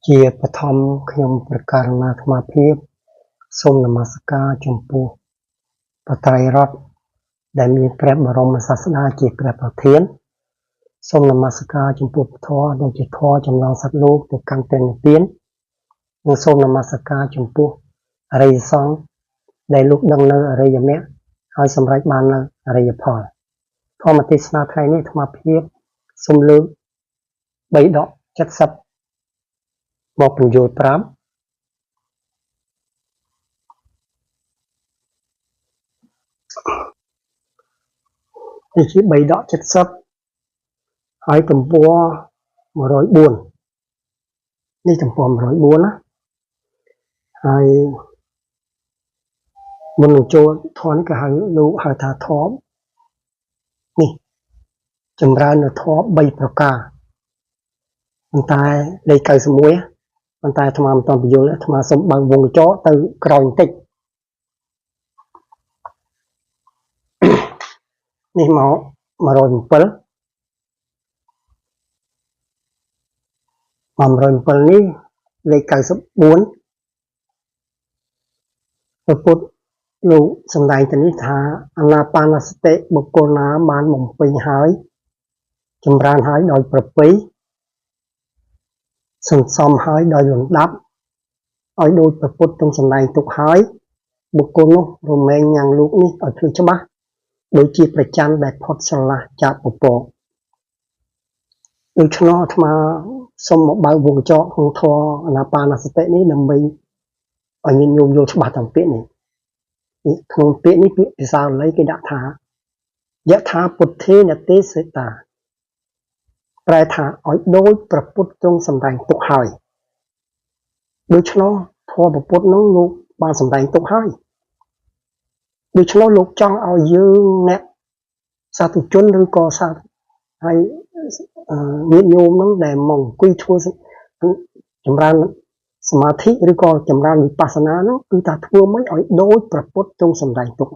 ជាបឋមខ្ញុំប្រកាសណាអាត្មាភាពសូមនមស្ការចំពោះបត្រៃរតន៍ដែលមានព្រះបរមសាស្តាជាព្រះប្រធានសូមនមស្ការចំពោះធម៌ដែលជាធម៌ចំណងសត្វលោកទៅកាន់ព្រះនិព្វាននិងសូមនមស្ការចំពោះអរិយសង្ឃដែលលោកដឹងនៅអរិយមគ្គហើយសម្រេចបាននៅអរិយផលធម្មទេសនាថ្ងៃនេះអាត្មាភាពសូមលើក3ដក70មកពន្យល់ប្រាប់នេះជា3ដក70ហើយទំព័រ104នេះទំព័រ104ណាហើយមុននឹងចូលធម៌នេះគេហៅលោកហៅថាធម៌នេះចម្រើននៅធម៌3ប្រការប៉ុន្តែលេខ91ប៉ុន្តែអាត្មាមិនទាន់ពន្យល់អាត្មាសូមបើកវងកញ្ចក់ទៅក្រោយបន្តិចនេះមក107មក107នេះលេខ94ព្រះពុទ្ធលោកសម្ដែងទៅនេះថាអានាបានសតិបុគ្គលណាបានបំពេញហើយចម្រើនហើយដោយប្រពៃសន្សំហើយដោយលំដាប់ឲ្យដូចព្រះពុទ្ធទ្រង់សម្ដែងទុកហើយបុគ្គលនោះរមែងញ៉ាំងលោកនេះឲ្យភ្លឺច្បាស់ដូចជាប្រច័នដែលផុតស្រឡះចាកពពកដូច្នោះអាត្មាសូមមកបើកវងកញ្ចក់ក្នុងធម៌អានាបានសតិនេះដើម្បីឲ្យញាតិញោមយល់ច្បាស់តាមពាក្យនេះក្នុងពាក្យនេះពាក្យភាសាបាលីគេដាក់ថាយថាពុទ្ធេនទេសតាប្រែថាឲ្យដូចព្រះពុទ្ធទ្រង់សម្ដែងទុកហើយដូច្នោះធម៌ព្រះពុទ្ធនោះលោកបានសម្ដែងទុកហើយដូច្នោះលោកចង់ឲ្យយើងអ្នកសាធុជនឬក៏សាហើយញាតិញោមហ្នឹងដែលមកអង្គុយធ្វើចម្រើនសមាធិឬក៏ចម្រើនវិបស្សនាហ្នឹងគឺថាធ្វើម៉េចឲ្យដូចព្រះពុទ្ធទ្រង់សម្ដែងទុក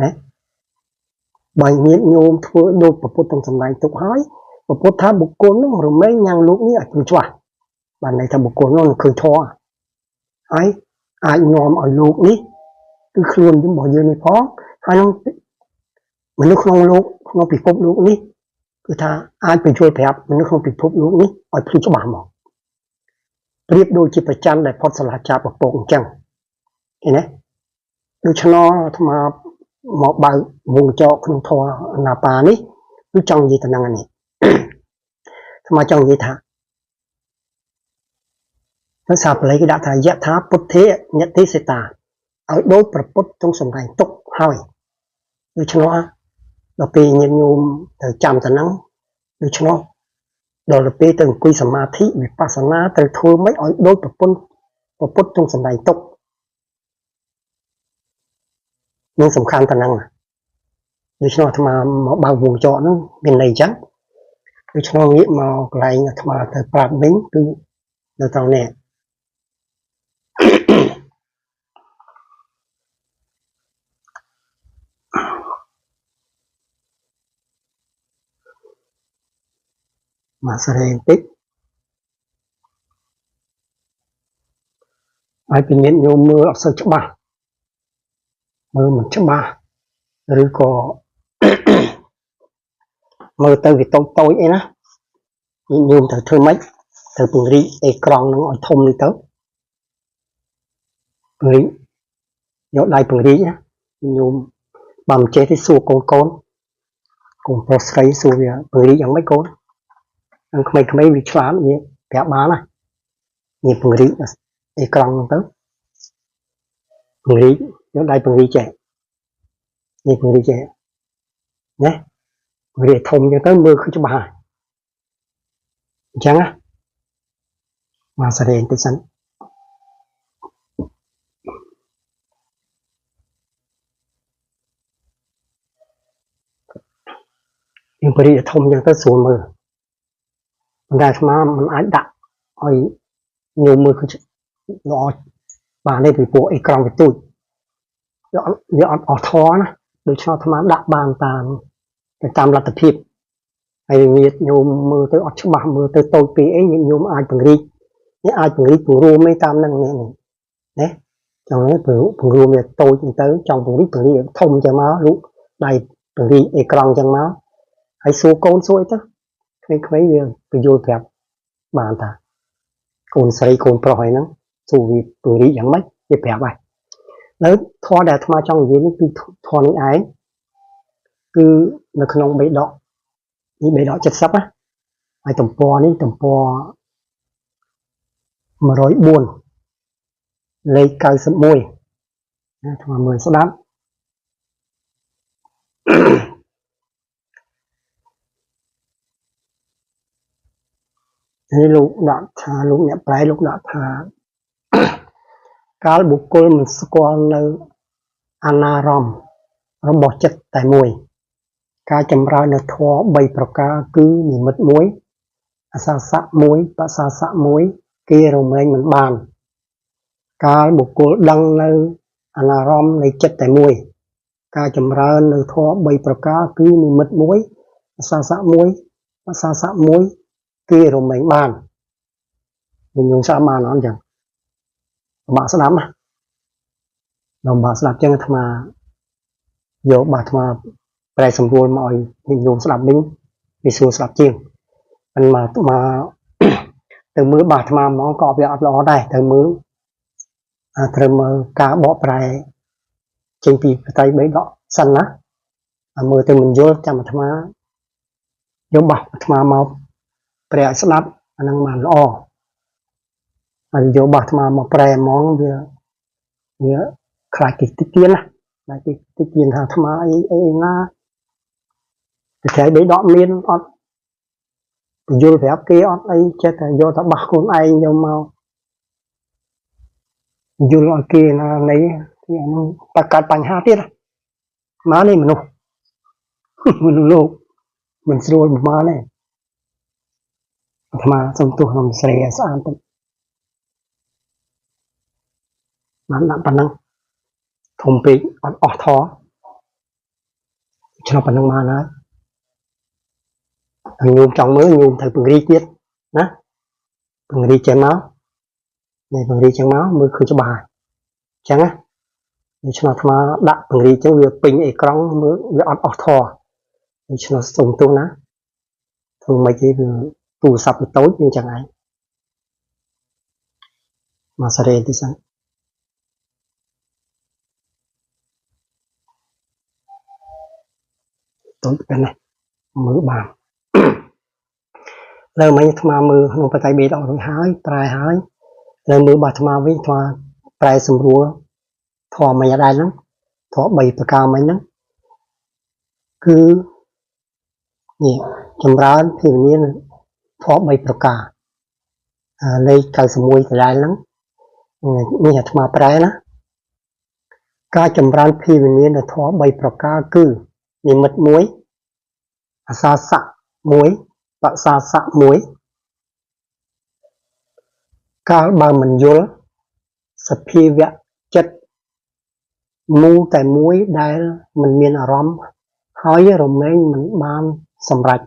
ណាបើញាតិញោមធ្វើដូចព្រះពុទ្ធទ្រង់សម្ដែងទុកហើយព្រះពុទ្ធថាបុគ្គលនោះរមែងញ៉ាំងលោកនេះឲ្យឃើញច្បាស់បានន័យថាបុគ្គលនោះនឹងឃើញធម៌ហើយអាចនាំឲ្យលោកនេះគឺខ្លួនរបស់យើងនេះផងហើយនឹងមនុស្សក្នុងលោកក្នុងពិភពលោកនេះគឺថាអាចបញ្យល់ប្រាប់មនុស្សក្នុងពិភពលោកនេះឲ្យភ្លឺច្បាស់មកប្រៀបដូចជាប្រច័នដែលផុតស្រឡះចាពពកអញ្ចឹងឃើញទេដូច្នោះអាត្មាមកបើកវងកញ្ចក់ក្នុងធម៌អានាបានេះគឺចង់និយាយទៅនឹងអានេះអាត្មាចង់និយាយថាភាសាបាលីគេដាក់ថាយថាពុទ្ធិញតិសេតាឲ្យដូចព្រះពុទ្ធទ្រង់សម្ដែងទុកហើយដូច្នោះដល់ពេលញាតិញោមត្រូវចាំទៅហ្នឹងដូច្នោះដល់ពេលទៅអង្គុយសមាធិវិបស្សនាត្រូវធ្វើម៉េចឲ្យដូចព្រះពុទ្ធទ្រង់សម្ដែងទុកនឹងសំខាន់ទៅហ្នឹងដូច្នោះអាត្មាមកបើកវងចកហ្នឹងមានន័យអញ្ចឹងដូច្នោះងាកមកកន្លែងអាត្មាទៅប្រាប់វិញគឺនៅត្រង់នេះមកសេរីបន្តិចហើយពីញាតិញោមមើលអត់សូវច្បាស់មើលមិនច្បាស់ឬក៏មើលទៅវាតូចតូចអីណាញាតិញោមត្រូវធ្វើម៉េចត្រូវពង្រីកអេក្រង់ហ្នឹងឲ្យធំនេះទៅពង្រីកយកដៃពង្រីកណាញោមបើមិនចេះទេសួរកូនកូនកូនប្រុសស្រីសួរវាពង្រីកយ៉ាងម៉េចកូននឹងក្មេងៗវាឆ្លាតវាប្រាប់បានណានេះពង្រីកអេក្រង់ហ្នឹងទៅពង្រីកយកដៃពង្រីកចេះនេះពង្រីកចេះណាពង្រីកធំអញ្ចឹងទៅមើលឃើញច្បាស់ហើយអញ្ចឹងណាមកសេរីបន្តិចសិនយើងពង្រីកធំអញ្ចឹងទៅស្រួលមើលប៉ុន្តែអាត្មាមិនអាចដាក់ឲ្យញោមមើលឃើញល្អបានទេពីព្រោះអេក្រង់វាទូចវាអត់អស់ធម៌ណាដូច្នោះអាត្មាដាក់បានតាមទៅតាមលទ្ធភាពហើយញាតិញោមមើលទៅអត់ច្បាស់មើលទៅតូចពេកអីញាតិញោមអាចពង្រីក នេះអាចពង្រីកពង្រួមឯតាមនឹងនេះនេះណាចង់ពង្រួមវាតូចទៅចង់ពង្រីកពង្រីកធំចឹងមកលោកដៃពង្រីកអេក្រង់ចឹងមកហើយសួរកូនសួរអីទៅក្មេងៗវាបញ្យល់ប្រាប់បានថាកូនស្រីកូនប្រុសអីហ្នឹងសួរវាពង្រីកយ៉ាងម៉េចវាប្រាប់ហើយនៅធម៌ដែលអាត្មាចង់និយាយនេះគឺធម៌នេះឯងគឺនៅក្នុងបេដកនេះបេដក70ណាហើយទំព័រនេះទំព័រ104លេខ91ណាអាត្មាមើលស្ដាប់នេះលោកដាក់ថាលោកអ្នកប្រែលោកដាក់ថាកាលបុគ្គលមិនស្គាល់នៅអនារម្មណ៍របស់ចិត្តតែមួយការចម្រើននៅធម៌3ប្រការគឺនិមិត្ត1អសាសៈ1បសាសៈ1គេរមែងមិនបានកាលបុគ្គលដឹងនៅអនារម្មណ៍នៃចិត្តតែមួយការចម្រើននៅធម៌3ប្រការគឺនិមិត្ត1អសាសៈ1បសាសៈ1គេរមែងបានញោមស្ដាប់បានអត់ចឹងបាក់ស្ដាប់ណាដល់បាក់ស្ដាប់ចឹងអាត្មាយកបាអាត្មាប្រែសម្រួលមកឲ្យញោមស្ដាប់វិញវាស្រួលស្ដាប់ជាងមិនមកទៅមើលបាអាត្មាហ្មងក៏វាអត់ល្អដែរត្រូវមើលត្រូវមើលការបកប្រែចេញពីបតីបីដកសិនណាមើលទៅមិនយល់ចាំអាត្មាយកបាអាត្មាមកប្រែឲ្យស្ដាប់អាហ្នឹងបានល្អហើយយកបាអាត្មាមកប្រែហ្មងវាខ្លាចគេតិចទៀនណាខ្លាចគេតិចទៀនថាអាត្មាអីអីណាតែក្រៃបីដកមានអត់យល់ប្រាប់គេអត់អីចេះតែយកតែបាសខ្លួនឯងយកមកយល់ឲ្យគេណានៃគេអានោះបកាត់បញ្ហាទៀតមកនេះមនុស្សមនុស្សលោកមិនស្រួលប្រហែលទេអាត្មាសូមទោសខ្ញុំស្រីឲ្យស្អាតតិចបានដាក់ប៉ុណ្ណឹងធំពេកអត់អស់ធរឆ្លប់ប៉ុណ្ណឹងបានហើយញោមចង់មើលញោមត្រូវពង្រីកទៀតណាពង្រីកចេះមកនេះពង្រីកចឹងមកមើលឃើញច្បាស់អញ្ចឹងណានេះឆ្នោតអាត្មាដាក់ពង្រីកចឹងវាពេញអេក្រង់មើលវាអត់អស់ធរនេះឆ្នោតសូមទោសណាធ្វើម៉េចទេគឺទូរស័ព្ទវាតូចវាចឹងឯងមកសារ៉េទីសិនតូចប៉ុណ្ណេះមើលបានលើមិញអាត្មាមើលក្នុងបតីបេដករួចហើយប្រែហើយលើមើលបាអាត្មាវិញអាត្មាប្រែសម្រួលធម៌មិនដែរហ្នឹងធម៌3ប្រការមិញហ្នឹងគឺនេះចម្រើនភាវនាធម៌3ប្រការលេខ91កន្លែងហ្នឹងនេះអាត្មាប្រែណាការចម្រើនភាវនានៅធម៌3ប្រការគឺនិមិត្ត1អសាសៈ1បសាសៈ1កាលបើមិនយល់សភាវៈចិត្តមូលតែមួយដែលមិនមានអារម្មណ៍ហើយរមែងមិនបានសម្រេច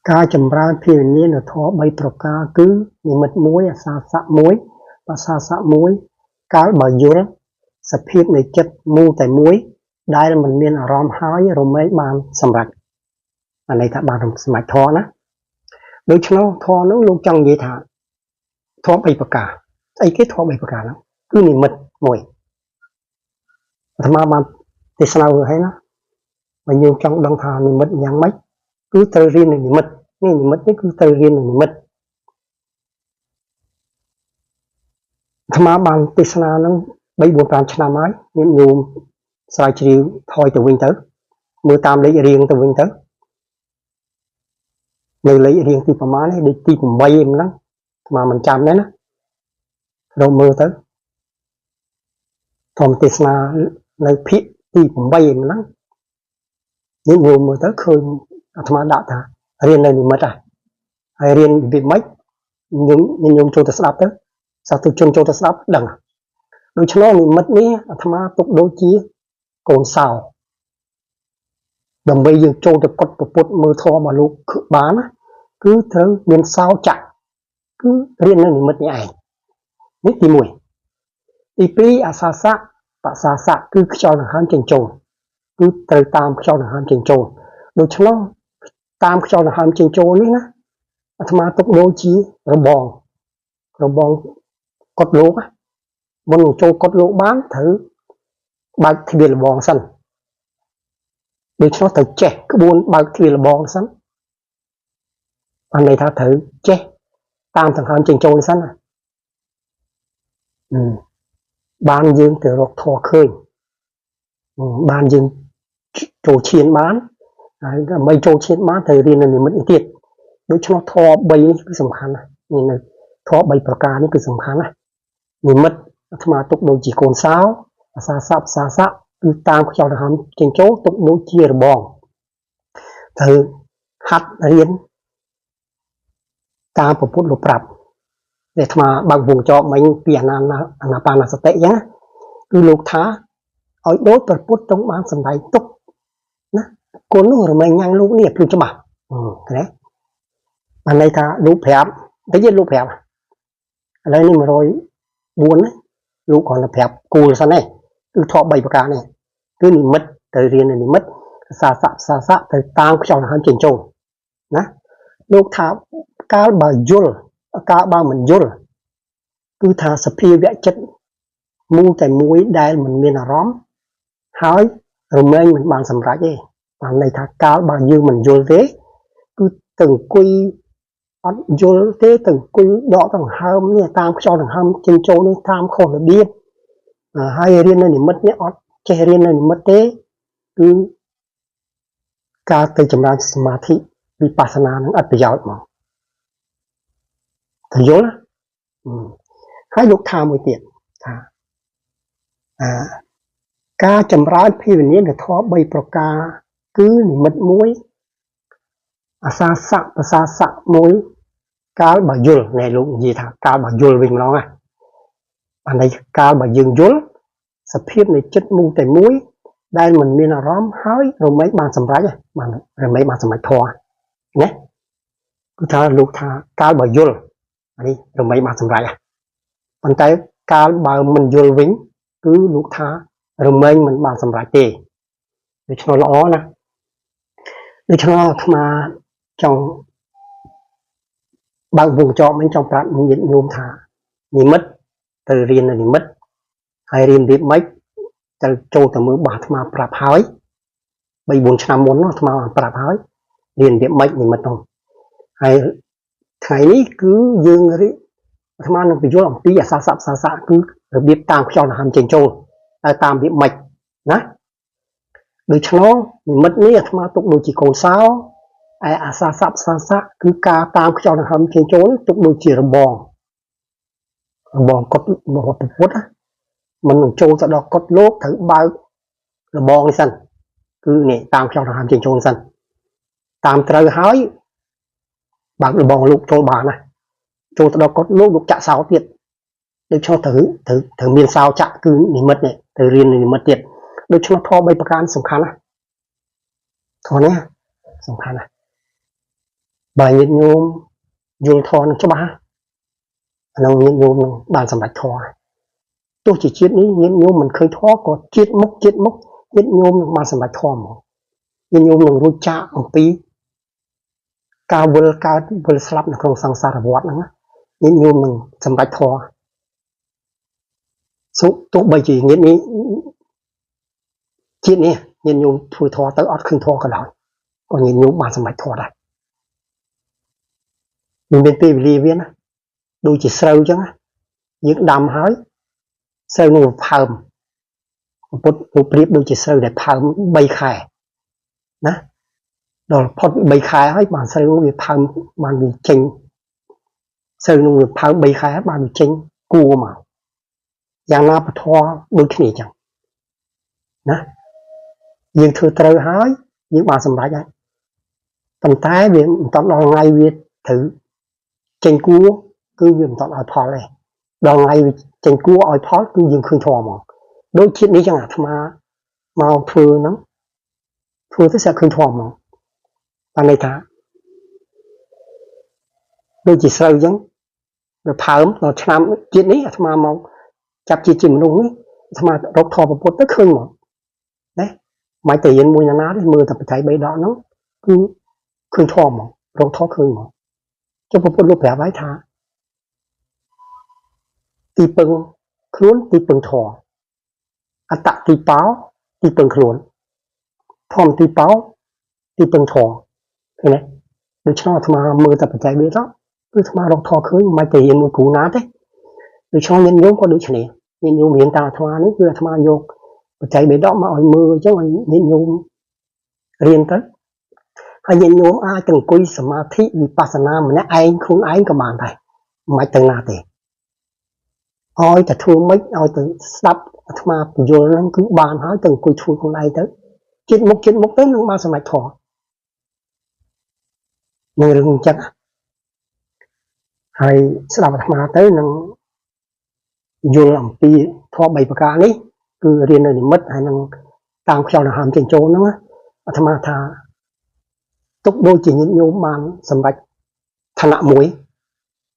ការចម្រើនភាវនានៅធម៌3ប្រការគឺនិមិត្ត1អសាសៈ1បសាសៈ1កាលបើយល់សភាពនៃចិត្តមូលតែមួយដែលមិនមានអារម្មណ៍ហើយរមែងបានសម្រេចអានេះថាបានសម្រេចធម៌ណាដូច្នោះធម៌នោះលោកចង់និយាយថាធម៌3ប្រការស្អីគេធម៌3ប្រការហ្នឹងគឺនិមិត្តមួយអាត្មាបានទេសនារួចហើយណាបើយើងចង់ដឹងថានិមិត្តយ៉ាងម៉េចគឺត្រូវរៀននៅនិមិត្តនេះនិមិត្តនេះគឺត្រូវរៀននៅនិមិត្តអាត្មាបានទេសនាហ្នឹង3 4 5ឆ្នាំហើយញាតិញោមស្រាវជ្រាវថយទៅវិញទៅមើលតាមលេខរៀងទៅវិញទៅនៅលេខរៀងទីប្រមាណនេះដូចទី8ឯងហ្នឹងអាត្មាមិនចាំទេណារកមើលទៅធម្មទេសនានៅភាគទី8ឯងហ្នឹងញាតិញោមមើលទៅឃើញអាត្មាដាក់ថារៀននៅនិមិត្តហើយរៀនរបៀបម៉េចញោមចូលទៅស្ដាប់ទៅសាធុជនចូលទៅស្ដាប់ដឹងដូច្នោះនិមិត្តនេះអាត្មាទុកដូចជាកូនសោដើម្បីយើងចូលទៅកត់ពពុទ្ធមើលធម៌របស់លោកបានណាគឺត្រូវមានសោចាក់ គឺរៀននៅនិមិត្តនេះឯងនេះទី1ទី2អាសាសៈបសាសៈគឺខ្យល់ដង្ហើមចេញចូលគឺត្រូវតាមខ្យល់ដង្ហើមចេញចូលដូច្នោះតាមខ្យល់ដង្ហើមចេញចូលនេះណាអាត្មាទុកដូចជារបងរបងកត់លោកមុននឹងចូលកត់លោកបានត្រូវបើកទ្វារលបងសិនដូច្នោះត្រូវចេះក្បួនបើកទ្វារលបងសិនបានន័យថាត្រូវចេះតាមដង្ហើមចេញចូលនេះសិនណាបានយើងទៅរកធម៌ឃើញបានយើងចូលឈានបានហើយដើម្បីចូលឈានបានត្រូវរៀននៅនិមិត្តនេះទៀតដូច្នោះធម៌3នេះគឺសំខាន់ណាស់នេះនៅធម៌3ប្រការនេះគឺសំខាន់ណាស់និមិត្តអាត្មាទុកដូចជាកូនសោអាសាសៈសាសៈគឺតាមខ្យល់ដង្ហើមចេញចូលទុកដូចជារបងត្រូវហាត់រៀនតាមពុទ្ធលោកប្រាប់ដែលអាត្មាបើកវងចកមិញពីអាណាបានសតិអញ្ចឹងគឺលោកថាឲ្យដូចព្រះពុទ្ធទ្រង់បានសម្ដែងទុកណាគុណនោះរមែងញ៉ាំងលោកនេះភ្លឺច្បាស់ណាបានន័យថាលោកប្រាប់តិចលោកប្រាប់ឥឡូវនេះ104ណាលោកគ្រាន់តែប្រាប់គោលសិនទេគឺធម៌3ប្រការនេះគឺនិមិត្តត្រូវរៀននៅនិមិត្តសាសៈសាសៈត្រូវតាមខ្យល់ដង្ហើមចេញចូលណាលោកថាកាលបើយល់កាលបើមិនយល់គឺថាសភាវៈចិត្តមូលតែមួយដែលមិនមានអារម្មណ៍ហើយរមែងមិនបានសម្រេចទេបានន័យថាកាលបើយើងមិនយល់ទេគឺទៅអង្គុយអត់យល់ទេទៅអង្គុយដកដង្ហើមនេះតាមខ្យល់ដង្ហើមចេញចូលនេះតាមខុសរបៀបហើយរៀននៅនិមិត្តនេះអត់ចេះរៀននៅនិមិត្តទេគឺការទៅចម្រើនសមាធិវិបស្សនានឹងអត់ប្រយោជន៍មកទៅយល់ណាហើយលោកថាមួយទៀតថាការចម្រើនភាវនានៅធម៌3ប្រការគឺនិមិត្តមួយអាសាសៈប្រសាសៈមួយកាលបើយល់ណែលោកនិយាយថាកាលបើយល់វិញម្ដងណាបានន័យកាលបើយើងយល់សភាពនៃចិត្តមូលតែមួយដែលមិនមានអារម្មណ៍ហើយរមែងបានសម្រេចបានរមែងបានសម្រេចធម៌ណាគឺថាលោកថាកាលបើយល់អានេះរមែងបានសម្រេចប៉ុន្តែកាលបើមិនយល់វិញគឺលោកថារមែងមិនបានសម្រេចទេដូច្នោះល្អណាដូច្នោះអាត្មាចង់បើកវងចកមិញចង់ប្រាប់ញាតិញោមថានិមិត្តត្រូវរៀននៅនិមិត្តហើយរៀនរបៀបម៉េចត្រូវចូលទៅមើលបាសអាត្មាប្រាប់ហើយ3 4ឆ្នាំមុនអាត្មាបានប្រាប់ហើយរៀនរបៀបម៉េចនិមិត្តនោះហើយថ្ងៃនេះគឺយើងរៀនអាត្មានឹងបញ្យល់អំពីអាសាសៈសាសៈគឺរបៀបតាមខ្យល់ដង្ហើមចេញចូលហើយតាមរបៀបម៉េចណាដូច្នោះនិមិត្តនេះអាត្មាទុកដូចជាកូនសោឯអាសាសៈសាសៈគឺការតាមខ្យល់ដង្ហើមចេញចូលទុកដូចជារបងរបងកត់របស់ពុទ្ធណាមិននឹងចូលទៅដល់កត់លោកត្រូវបើករបងនេះសិនគឺនេះតាមខ្យល់ដង្ហើមចេញចូលសិនតាមត្រូវហើយបើករបងលោកចូលបានណាចូលទៅដល់កត់លោកលោកចាក់សោទៀតដូច្នោះត្រូវត្រូវត្រូវមានសោចាក់គឺនិមិត្តនេះត្រូវរៀននិមិត្តទៀតដូច្នោះធម៌3ប្រការសំខាន់ណាធម៌នេះសំខាន់ណាបើញាតិញោមយល់ធម៌នឹងច្បាស់អានោះញាតិញោមនឹងបានសម្រេចធម៌ទោះជាជាតិនេះញាតិញោមមិនឃើញធម៌ក៏ជាតិមុខជាតិមុខញាតិញោមនឹងបានសម្រេចធម៌មកញាតិញោមនឹងរួចចាកអំពីការវិលកើតវិលស្លាប់នៅក្នុងសង្សារវដ្តហ្នឹងណាញាតិញោមនឹងសម្រេចធម៌សុទោះបីជាញាតិនេះជាតិនេះញាតិញោមធ្វើធម៌ទៅអត់ឃើញធម៌ក៏ដោយក៏ញាតិញោមបានសម្រេចធម៌ដែរមិនមានពេលវេលាវាណាដូចជាស្រូវអញ្ចឹងណាយើងដាំហើយស្រូវនឹងផើមពុទ្ធលោកប្រៀបដូចជាស្រូវដែលផើម3ខែណាដល់ផុត3ខែហើយបានស្រូវវាផើមបានវាចេញស្រូវនឹងវាផើម3ខែបានវាចេញគួមកយ៉ាងណាពធដូចគ្នាអញ្ចឹងណាយើងធ្វើត្រូវហើយយើងបានសម្រេចហើយប៉ុន្តែវាមិនតដល់ថ្ងៃវាត្រូវចេញគួគឺវាមិនតឲ្យផលទេដល់ថ្ងៃវាចេញគួឲ្យផលគឺយើងឃើញធម៌ហ្មងដូចជាតិនេះចឹងអាត្មាមកធ្វើហ្នឹងធ្វើទៅស្អាតឃើញធម៌ហ្មងបានន័យថាដូចជាស្រូវចឹង វាផើមដល់ឆ្នាំជាតិនេះអាត្មាមកចាប់ជាមនុស្សនេះអាត្មារកធម៌ពុទ្ធទៅឃើញមកណាមិនទៅរៀនមួយណាណាទេមើលតែបច្ច័យ3ដកហ្នឹងគឺឃើញធម៌មករកធម៌ឃើញមកចុះពុទ្ធលោកប្រាប់ហើយថាទីពឹងខ្លួនទីពឹងធម៌អត្តទីបោទីពឹងខ្លួនធម៌ទីបោទីពឹងធម៌ឃើញទេដូច្នោះអាត្មាមើលតែបច្ច័យ3ដកគឺអាត្មារកធម៌ឃើញមិនទៅរៀនមួយគ្រូណាទេដូច្នោះញាតិញោមក៏ដូចគ្នាញាតិញោមរៀនតាមអាត្មានេះគឺអាត្មាយកបច្ច័យ3ដកមកឲ្យមើលអញ្ចឹងឲ្យញាតិញោមរៀនទៅហើយញាតិញោមអាចទៅអង្គុយសមាធិវិបស្សនាម្នាក់ឯងខ្លួនឯងក៏បានដែរមិនទៅណាទេឲ្យតែធ្វើម៉េចឲ្យទៅស្ដាប់អាត្មាពយល់ហ្នឹងគឺបានហើយទៅអង្គុយធ្វើខ្លួនឯងទៅជាតិមុខជាតិមុខទៅនឹងបានសម្រេចធម៌នឹងរឿងអញ្ចឹងហើយស្ដាប់អាត្មាទៅនឹងយល់អំពីធម៌3ប្រការនេះគឺរៀននៅនិមិត្តហើយនឹងតាមខ្យល់ដង្ហើមចេញចូលហ្នឹងអាត្មាថាទុកដូចជាញាតិញោមបានសម្រេចឋានៈមួយ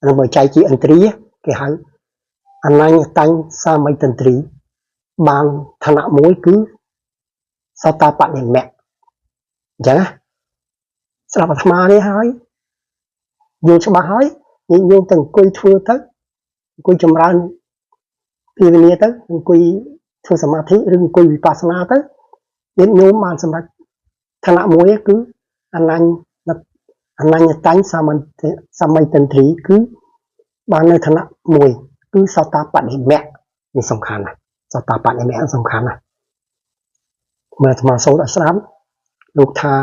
នឹងបើចែកជាឥន្ទ្រិយគេហៅអនញ្ញតាញ់សាមិយតន្ត្រីបានឋានៈមួយគឺសតបនិមៈអញ្ចឹងណាស្ដាប់អាត្មានេះហើយយល់ច្បាស់ហើយញាតិញោមទៅអង្គុយធ្វើទៅអង្គុយចម្រើនភាវនាទៅអង្គុយធ្វើសមាធិឬអង្គុយវិបស្សនាទៅញាតិញោមបានសម្រេចឋានៈមួយគឺអនញ្ញអនញ្ញតាញ់សម័យតន្ត្រីគឺបាននៅឋានៈមួយគឺសតបនិមៈនេះសំខាន់ណាស់សតបនិមៈសំខាន់ណាស់មើលអាត្មាសូត្រឲ្យស្ដាប់លោកថា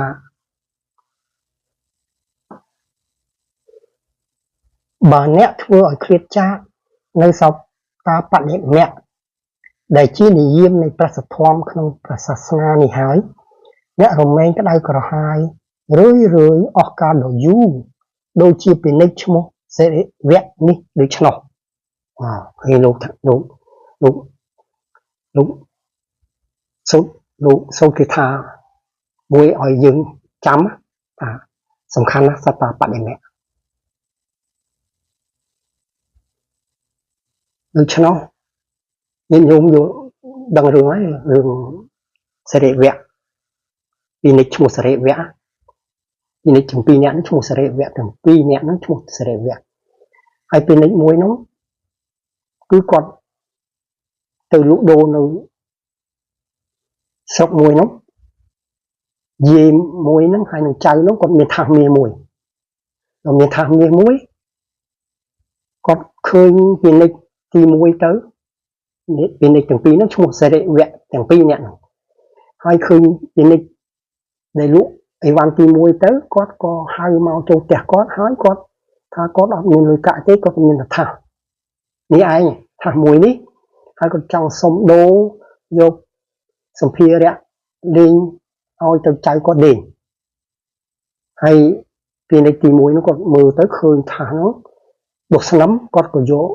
បើអ្នកធ្វើឲ្យឃ្លាតចាកនៅសតាបនិមៈដែលជានិយមនៃប្រសិទ្ធធម៌ក្នុងព្រះសាសនានេះហើយអ្នករមែងក្តៅក្រហាយរឿយរឿយអស់កាលដ៏យូរដូចជាពិនិត្យឈ្មោះសិរិវៈនេះដូច្នោះហើយលោកលោកលោកលោកសូត្រលោកសូត្រគេថាមួយឲ្យយើងចាំថាសំខាន់ណាស់សតបនិមៈដូច្នោះញាតិញោមយល់ដឹងរឿងហើយរឿងសិរិវៈពិនិត្យឈ្មោះសិរិវៈពិនិត្យទាំងពីរនាក់ហ្នឹងឈ្មោះសិរិវៈទាំងពីរនាក់ហ្នឹងឈ្មោះសិរិវៈហើយពិនិត្យមួយហ្នឹងគឺគាត់ទៅលក់ដូរនៅស្រុកមួយហ្នឹងយាយមួយហ្នឹងហើយនឹងចៅហ្នឹងគាត់មានថាសមាសមួយដល់មានថាសមាសមួយគាត់ឃើញពិនិត្យទី1ទៅពិនិត្យទាំងពីរហ្នឹងឈ្មោះសិរិវៈទាំងពីរនាក់ហ្នឹងហើយឃើញពិនិត្យដែលលក់អីវ៉ាន់ទី1ទៅគាត់ក៏ហៅមកចូលផ្ទះគាត់ហើយគាត់ថាគាត់អត់មានលុយកាក់ទេគាត់មានតែថាសនេះឯងថាសមួយនេះហើយគាត់ចង់សុំដូរយកសម្ភារៈលេងឲ្យទៅចៅគាត់លេងហើយពីនៃទី1នោះគាត់មើលទៅឃើញថាសនោះដុសស្នឹមគាត់ក៏យក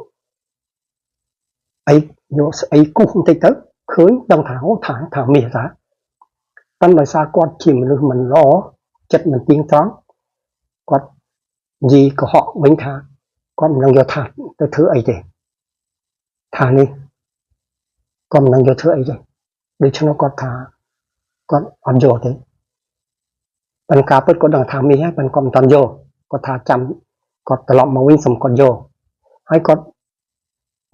អីយកស្អីគូសបន្តិចទៅឃើញដឹងថាអូថាថាមាសថាប៉ុន្តែដោយសារគាត់ជាមនុស្សមិនល្អចិត្តមិនទៀងត្រង់គាត់និយាយកុហកវិញថាគាត់មិននឹងយកថាទៅធ្វើអីទេថានេះគាត់មិននឹងយកធ្វើអីទេដូច្នោះគាត់ថាគាត់អត់យកទេប៉ុន្តែការពិតគាត់ដឹងថាមាសហើយប៉ុន្តែគាត់មិនតាន់យកគាត់ថាចាំគាត់ត្រឡប់មកវិញសុំគាត់យកហើយគាត់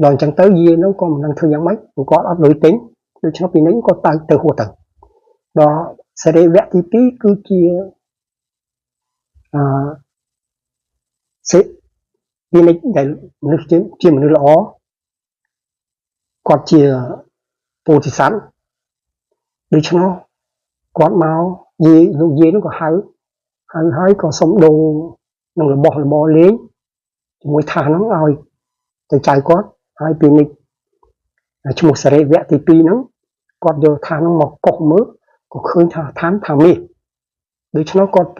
ដល់អញ្ចឹងទៅយាយនោះក៏មិនដឹងធ្វើយ៉ាងម៉េចព្រោះគាត់អត់លុយទិញដូច្នោះពីនេះគាត់ទៅហួសទៅដល់សិរិវៈទី2គឺជាអឺសិពីនេះដែលមនុស្សជាមនុស្សល្អគាត់ជាពោធិសត្វដូច្នោះគាត់មកយាយលោកយាយនោះក៏ហៅហើយក៏សុំដូរនឹងរបស់របរលេងជាមួយថាសហ្នឹងឲ្យទៅចៅគាត់ហើយពីនេះឈ្មោះសិរិវៈទី2ហ្នឹងគាត់យកថាសហ្នឹងមកកុសមើលក៏ឃើញថាឋានថាមាសដូច្នោះគាត់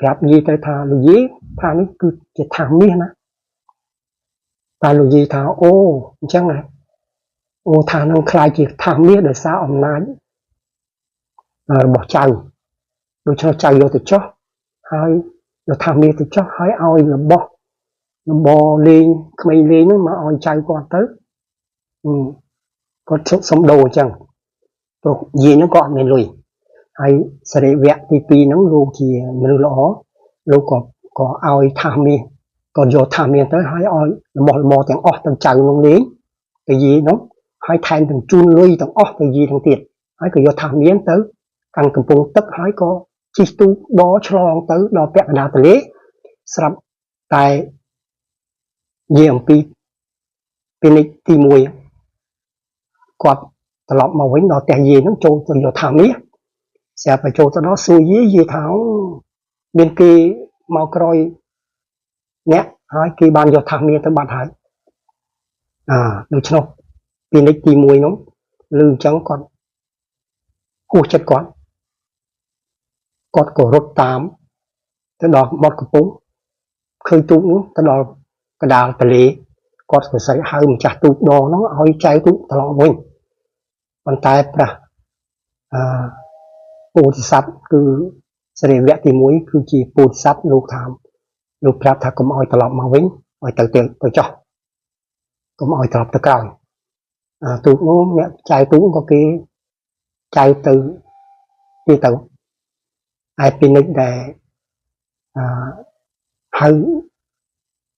ប្រាប់យាយទៅថាលោកយាយថានេះគឺជាថាសមាសណាតែលោកយាយថាអូអញ្ចឹងណាអូថានឹងខ្លាយជាថាសមាសដោយសារអំណាចរបស់ចៅដូច្នោះចៅយកទៅចោះហើយយកថាសមាសទៅចោះហើយឲ្យរបស់ លបលេងក្មេងលេងហ្នឹងមកឲ្យចៅគាត់ទៅគាត់សុំដូរអញ្ចឹងព្រោះយាយហ្នឹងក៏អត់មានលុយហើយសរិវៈទី2ហ្នឹងលោកជាមនុស្សល្អលោកក៏ឲ្យថាសមាសក៏យកថាសមាសទៅហើយឲ្យរបស់របរទាំងអស់ទៅចៅនោះលេងទៅយាយនោះហើយថែមទាំងជូនលុយទាំងអស់ទៅយាយទាំងទៀតហើយក៏យកថាសមាសទៅកាន់កំពង់ទឹកហើយក៏ជិះទូកដឆ្លងទៅដល់ពាក់កណ្ដាលទន្លេស្រាប់តែនិយាយអំពីពាណិជ្ជទី1គាត់ត្រឡប់មកវិញដល់ផ្ទះយាយហ្នឹងចូលទៅយកថាមាសស្រាប់តែចូលទៅដល់សួរយាយយាយថាមានគេមកក្រោយអ្នកហើយគេបានយកថាមាសទៅបាត់ហើយដូច្នោះពាណិជ្ជទី1នោះឮអញ្ចឹងគាត់ហួសចិត្តគាត់ក៏រត់តាមទៅដល់មាត់កំពង់ឃើញទូកនោះទៅដល់កណ្ដាលទន្លេគាត់ក៏ស្រែកហៅម្ចាស់ទូកដនោះឲ្យចែវទូកត្រឡប់វិញប៉ុន្តែព្រះពោធិសត្វគឺសរិវៈទី1គឺជាពោធិសត្វលោកថាលោកប្រាប់ថាកុំឲ្យត្រឡប់មកវិញឲ្យទៅទៅចោះកុំឲ្យត្រឡប់ទៅក្រោយទូកនោះអ្នកចែវទូកក៏គេចែវទៅទៀតទៅឯពីនិចដែលហៅ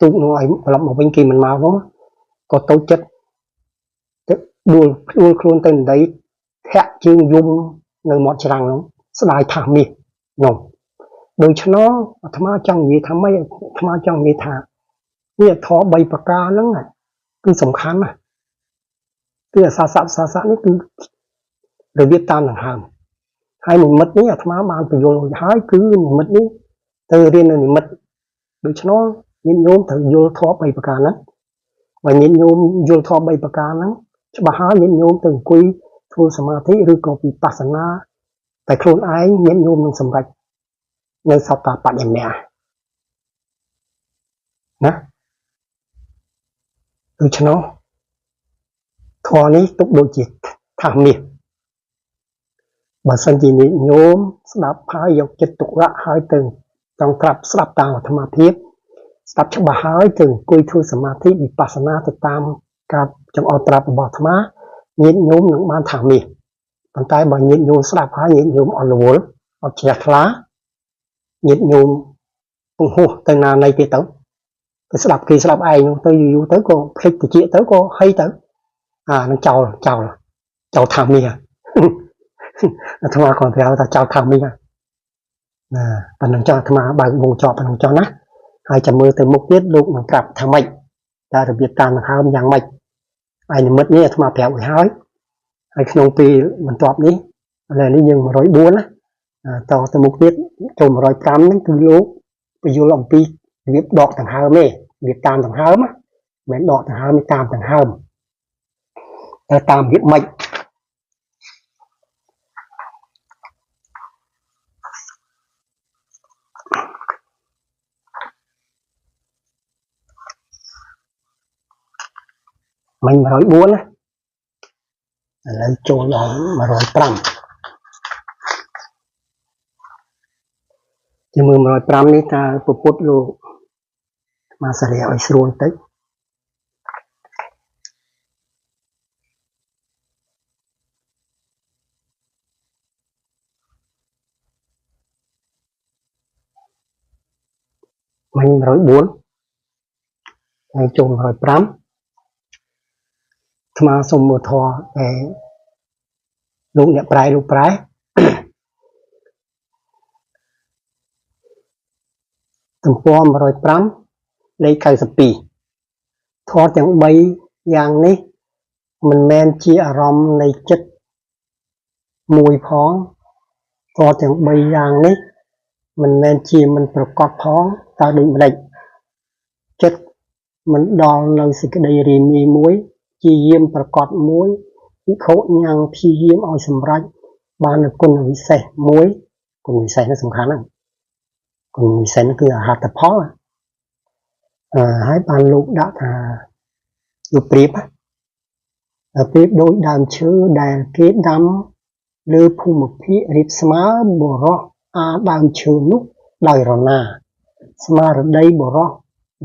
ទូកនោះឲ្យត្រឡប់មកវិញគេមិនមកនោះក៏តូចចិត្តទៅដួលផ្ដួលខ្លួនទៅដីធាក់ជើងយំនៅមាត់ច្រាំងនោះស្ដាយថាសមាសនោះដូច្នោះអាត្មាចង់និយាយថាម៉េចអាត្មាចង់និយាយថានេះធម៌3ប្រការហ្នឹងគឺសំខាន់ណាស់គឺអសាសៈសាសៈនេះគឺរបៀបតាមដង្ហើមហើយនិមិត្តនេះអាត្មាបានបញ្យល់រួចហើយគឺនិមិត្តនេះទៅរៀននៅនិមិត្តដូច្នោះញាតិញោមត្រូវយល់ធម៌3ប្រការហ្នឹងបើញាតិញោមយល់ធម៌3ប្រការហ្នឹងច្បាស់ហើយញាតិញោមទៅអង្គុយធ្វើសមាធិឬក៏វិបស្សនាតែខ្លួនឯងញាតិញោមនឹងសម្រេចនៅសោតាបត្តមៈណាដូច្នោះធម៌នេះទុកដូចជាថាសមាសបើសិនជាញាតិញោមស្ដាប់ហើយយកចិត្តទុកដាក់ហើយទៅចង់ក្រាប់ស្ដាប់តាមអាត្មាភាពស្ដាប់ច្បាស់ហើយទៅអង្គុយធ្វើសមាធិវិបស្សនាទៅតាមការចង្អុលប្រាប់របស់អាត្មាញាតិញោមនឹងបានថាសមាសប៉ុន្តែបើញាតិញោមស្ដាប់ហើយញាតិញោមអត់រវល់អត់ជ្រះថ្លាញាតិញោមពង្ហោះទៅណាណីទៀតទៅទៅស្ដាប់គេស្ដាប់ឯងនោះទៅយូរៗទៅក៏ភ្លេចតិចទៅក៏ហីទៅនឹងចោលចោលចោលថាសមាសអាត្មាគាត់ប្រាប់ថាចោលថាសមាសណាប៉ុណ្ណឹងចោលអាត្មាបើកវងចប់ប៉ុណ្ណឹងចោលណាហើយចាំមើលទៅមុខទៀតលោកនឹងប្រាប់ថាម៉េចតើរបៀបតាមដង្ហើមយ៉ាងម៉េចហើយនិមិត្តនេះអាត្មាប្រាប់ឲ្យហើយហើយក្នុងពេលបន្ទាប់នេះឥឡូវនេះយើង104ណាតទៅមុខទៀតចូល105ហ្នឹងគឺលោកបញ្យល់អំពីរបៀបដកដង្ហើមទេរបៀបតាមដង្ហើមមិនមែនដកដង្ហើមទេតាមដង្ហើមតែតាមរបៀបម៉េចមិញ104ណាឥឡូវចូលដល់105ជាមួយ105នេះតើពពុទ្ធលោកមកសាលាឲ្យស្រួលតិចមិញ104ហើយចូល105អាត្មាសូមមើលធម៌តែលោកអ្នកប្រែលោកប្រែទំព័រ105លេខ92ធម៌ទាំង3យ៉ាងនេះមិនមែនជាអារម្មណ៍នៃចិត្តមួយផងធម៌ទាំង3យ៉ាងនេះមិនមែនជាមិនប្រកបផងតើដូចម្ដេចចិត្តមិនដល់នៅសេចក្តីរាមាមួយជាយាមប្រកបមួយភិក្ខុញ៉ាំងព្យាយាមឲ្យសម្រេចបាននូវគុណវិសេសមួយគុណវិសេសនោះសំខាន់ណាស់គុណវិសេសនោះគឺអាហត្តផលហើយបានលោកដាក់ថាលោកប្រៀបប្រៀបដោយដើមឈើដែលគេដាំលើភូមិភាគរាបស្មើបុរសអាដើមឈើនោះដោយរណាស្មារតីបុរស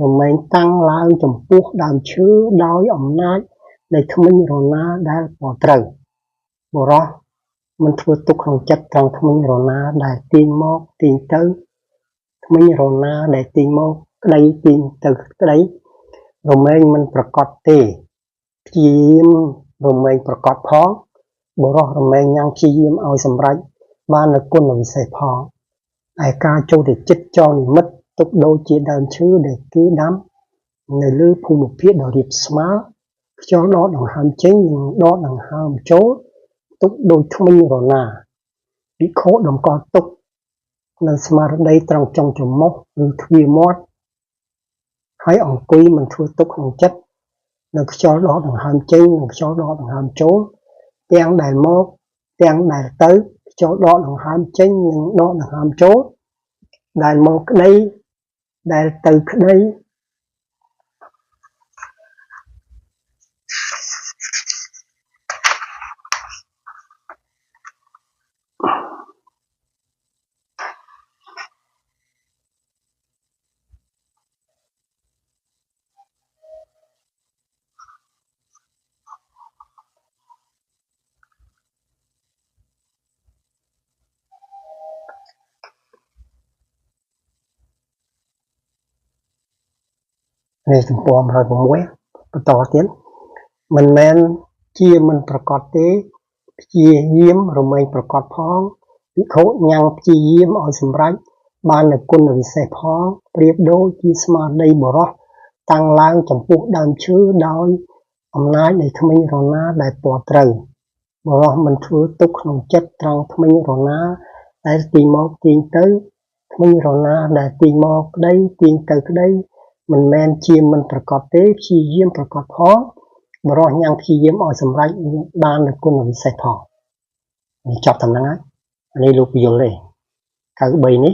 រមែងតាំងឡើងចំពោះដើមឈើដោយអំណាចនៃធ្មេញរណាដែលពណ៌ត្រូវបុរសមិនធ្វើទុកក្នុងចិត្តត្រង់ធ្មេញរណាដែលទាញមកទាញទៅធ្មេញរណាដែលទាញមកក្តីទាញទៅក្តីរមែងមិនប្រកបទេព្យាយាមរមែងប្រកបផងបុរសរមែងញ៉ាំងព្យាយាមឲ្យសម្រេចបាននូវគុណវិសេសផងឯការចូលទៅចិត្តចងនិមិត្តទុកដូចជាដើមឈើដែលគេដាំនៅលើភូមិភាគដ៏រាបស្មើខ្យល់ដកដង្ហើមចេញនិងដកដង្ហើមចូលទុកដូចធ្មេញរណាភិក្ខុតម្កល់ទុកនៅស្មារតីត្រង់ចុងច្រមុះឬទ្វារមាត់ហើយអង្គុយមិនធ្វើទុកក្នុងចិត្តនៅខ្យល់ដកដង្ហើមចេញនិងខ្យល់ដកដង្ហើមចូលទាំងដែលមកទាំងដែលទៅខ្យល់ដកដង្ហើមចេញនិងដកដង្ហើមចូលដែលមកក្តីដែលទៅក្តីនេះទំព័រ106បន្តទៀតមិនមែនជាមិនប្រកបទេព្យាយាមរមែងប្រកបផងភិក្ខុញ៉ាំងព្យាយាមឲ្យសម្រេចបាននូវគុណវិសេសផងប្រៀបដូចជាស្មារតីបុរសតាំងឡើងចំពោះដើមឈើដោយអំណាចនៃធ្មេញរណាដែលពណ៌ត្រូវបុរសមិនធ្វើទុកក្នុងចិត្តត្រង់ធ្មេញរណាដែលទាញមកទាញទៅធ្មេញរណាដែលទាញមកក្តីទាញទៅក្តីមិនមែនជាមិនប្រកបទេព្យាយាមប្រកបផងបុរសញ៉ាំងព្យាយាមឲ្យសម្រេចបាននូវគុណវិសេសផងនេះចប់តំណែងហើយនេះលោកពយល់ទេ93នេះ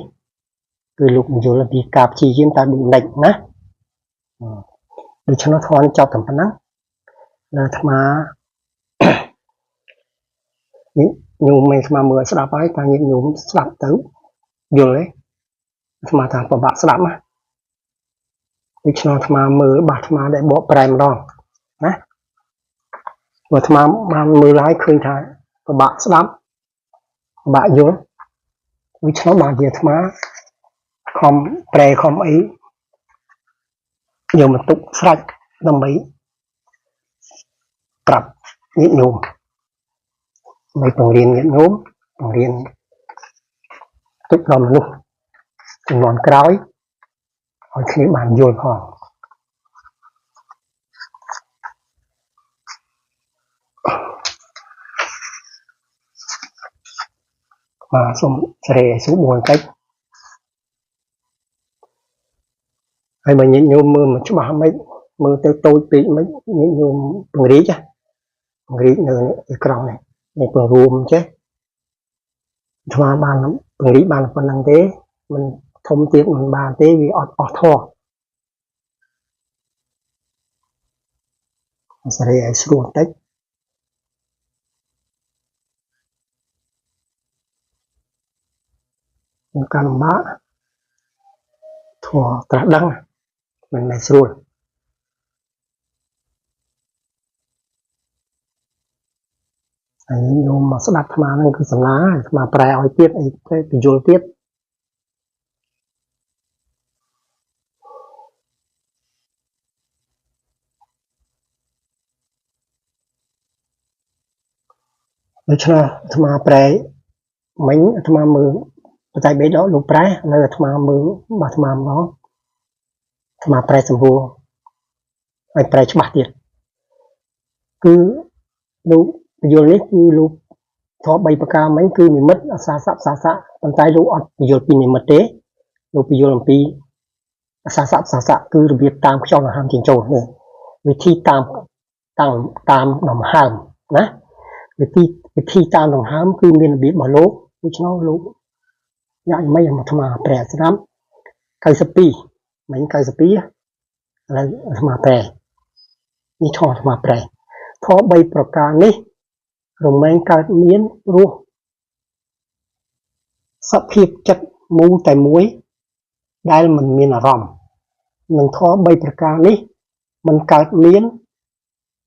គឺលោកពយល់ពីការព្យាយាមតាមដូចម្ដេចណាដូច្នោះធម៌ចប់តែប៉ុណ្ណឹងដល់អាត្មានេះញោមមិនអាត្មាមើលស្ដាប់ហើយតាញាតិញោមស្ដាប់ទៅយល់ទេអាត្មាថាពិបាកស្ដាប់ណាដូច្នោះអាត្មាមើលបាសអាត្មាដែលបកប្រែម្ដងណាបើអាត្មាបានមើលហើយឃើញថាពិបាកស្ដាប់ពិបាកយល់ដូច្នោះបានជាអាត្មាខំប្រែខំអីយកមកទុកស្រេចដើម្បីប្រាប់ញាតិញោមដើម្បីបង្រៀនញាតិញោមបង្រៀនទុកដល់មនុស្សជំនាន់ក្រោយឲ្យគ្នាបានយល់ផងបាទសូមសេរីឲ្យស្រួលបន្តិចហើយបើញាតិញោមមើលមិនច្បាស់មិនមើលទៅតូចពេកមិនញាតិញោមពង្រីកពង្រីកនៅអេក្រង់នេះនេះពង្រួមចេះអាត្មាបានពង្រីកបានប៉ុណ្្នឹងទេមិនធំទៀតមិនបានទេវាអត់អស់ធម៌សេរីឲ្យស្រួលបន្តិចការលំបាកធម៌ត្រាស់ដឹងមិនមែនស្រួលហើយញោមមកស្ដាប់អាត្មាហ្នឹងគឺសំណាងអាត្មាប្រែឲ្យទៀតអីទៅពយល់ទៀតដូច្នោះអាត្មាប្រែមិញអាត្មាមើលបច្ច័យ3ដកលោកប្រែនៅអាត្មាមើលរបស់អាត្មាម្ដងអាត្មាប្រែសម្រួលឲ្យប្រែច្បាស់ទៀតគឺលោកពយល់នេះគឺលោកធម៌3ប្រការមិញគឺនិមិត្តអសាសៈសាសៈប៉ុន្តែលោកអត់ពយល់ពីនិមិត្តទេលោកពយល់អំពីអសាសៈសាសៈគឺរបៀបតាមខ្យល់ដង្ហើមចេញចូលនេះវិធីតាមតាមដង្ហើមណាវិធីតាមដង្ហើមគឺមានរបៀបរបស់លោកដូច្នោះលោកយ៉ាងម៉េចអាត្មាប្រែស្ដាប់92មិញ92ឥឡូវអាត្មាប្រែនេះធម៌អាត្មាប្រែធម៌3ប្រការនេះរមែងកើតមានព្រោះសភាពចិត្តមូលតែមួយដែលមិនមានអារម្មណ៍ និងធម៌3ប្រការនេះមិនកើតមាន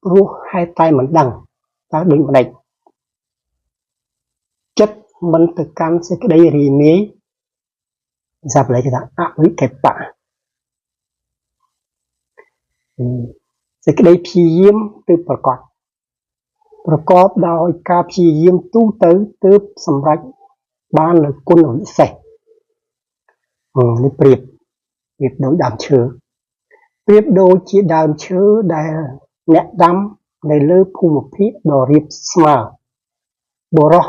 ព្រោះហេតុតែមិនដឹងតើដូចម្ដេចចិត្តមិនទៅកាន់សេចក្តីរីនាយភាសាបាលីគេថាអវិកបៈសេចក្តីព្យាយាមទើបប្រកបប្រកបដោយការព្យាយាមទូទៅទើបសម្រេចបាននូវគុណវិសេសនេះប្រៀបដូចដើមឈើប្រៀបដូចជាដើមឈើដែលអ្នកដាំនៅលើភូមិភាគដ៏រាបស្មើបុរស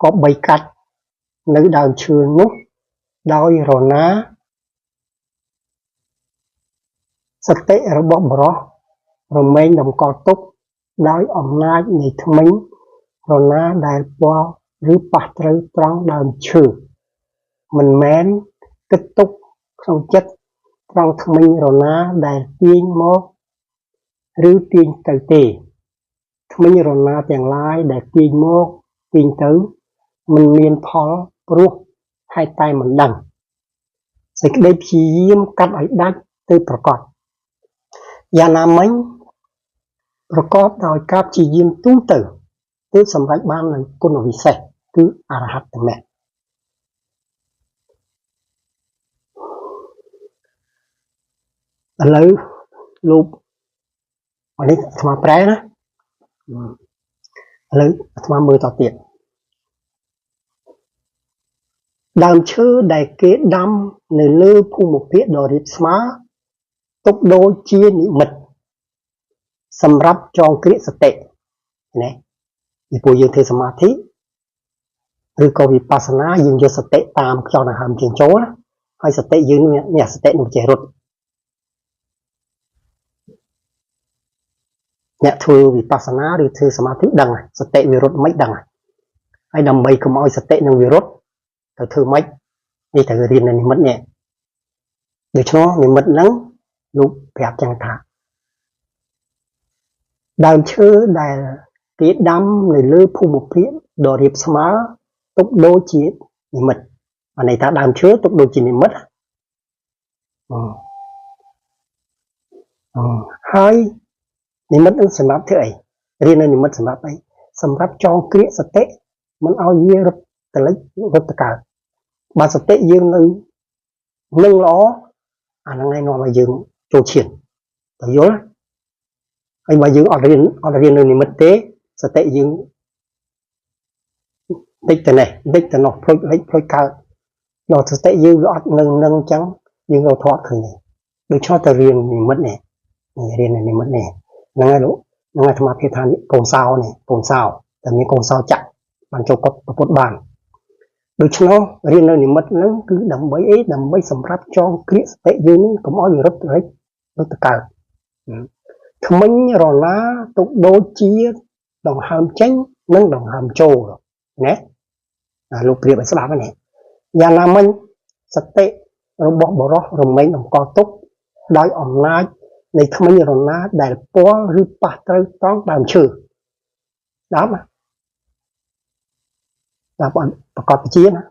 ក៏បីកាត់នៅដើមឈើនោះដោយរណាសតិរបស់បុរសរមែងតម្កល់ទុកដោយអំណាចនៃធ្មេញរណាដែលពាល់ឬប៉ះត្រូវត្រង់ដើមឈើមិនមែនគិតទុកក្នុងចិត្តត្រង់ធ្មេញរណាដែលទាញមកឬទាញទៅទេធ្មេញរណាទាំងឡាយដែលទាញមកទាញទៅមិនមានផលព្រោះហេតុតែមិនដឹងសេចក្តីព្យាយាមកាត់ឲ្យដាច់ទៅប្រកបយ៉ាងណាមិញប្រកបដោយការព្យាយាមទូទៅទើបសម្រេចបាននូវគុណវិសេសគឺអរហត្តមគ្គឥឡូវលោកនេះអាត្មាប្រែណាឥឡូវអាត្មាមើលតទៀតដើមឈើដែលគេដាំនៅលើភូមិភាគដ៏រាបស្មើទុកដូចជានិមិត្តសម្រាប់ចងគ្រាកសតិណាពីព្រោះយើងធ្វើសមាធិឬក៏វិបស្សនាយើងយកសតិតាមខ្យល់ដង្ហើមចេញចូលហើយសតិយើងនេះសតិនឹងចេះរត់អ្នកធ្វើវិបស្សនាឬធ្វើសមាធិដឹងសតិវារត់មិនដឹងហើយដើម្បីកុំឲ្យសតិនឹងវារត់ត្រូវធ្វើម៉េចនេះត្រូវរៀននៅនិមិត្តនេះដូច្នោះនិមិត្តហ្នឹងលោកប្រាប់ចឹងថាដើមឈើដែលគេដាំនៅលើភូមិភាគដ៏រាបស្មើទុកដូចជានិមិត្តបានន័យថាដើមឈើទុកដូចជានិមិត្តហើយនិមិត្តនឹងសម្រាប់ធ្វើអីរៀននៅនិមិត្តសម្រាប់អីសម្រាប់ចងគ្រាកសតិមិនឲ្យវារត់ទៅលិចរត់ទៅកើតបើសតិយើងនៅនឹងល្អអាហ្នឹងឯងនាំឲ្យយើងចូលឈានទៅយល់ហើយបើយើងអត់រៀននៅនិមិត្តទេសតិយើងតិចទៅនេះតិចទៅនោះភ្លេចលិចភ្លេចកើតដល់សតិយើងវាអត់នឹងអញ្ចឹងយើងរកធាត់ឃើញទេដូច្នោះទៅរៀននិមិត្តនេះរៀននៅនិមិត្តនេះហ្នឹងហើយលោកហ្នឹងអាត្មាភាពថាកូនសោនេះកូនសោតែមានកូនសោចាក់បានចូលកត់ពុទ្ធបានដូច្នោះរៀននៅនិមិត្តហ្នឹងគឺដើម្បីអីដើម្បីសម្រាប់ចងគ្រាកសតិយើងនេះកុំឲ្យវារត់រិចរត់ទៅកើតធ្មេញរណាទុកដូចជាដង្ហើមចេញនិងដង្ហើមចូលណាលោកប្រៀបឲ្យស្ដាប់ហ្នឹងយ៉ាងណាមិញសតិរបស់បុរសរមែងតម្កល់ទុកដោយអំណាចនៃធ្មេញរណាដែលពាល់ឬប៉ះត្រូវត្រង់ដើមឈើស្ដាប់ណាប្រកបជាណា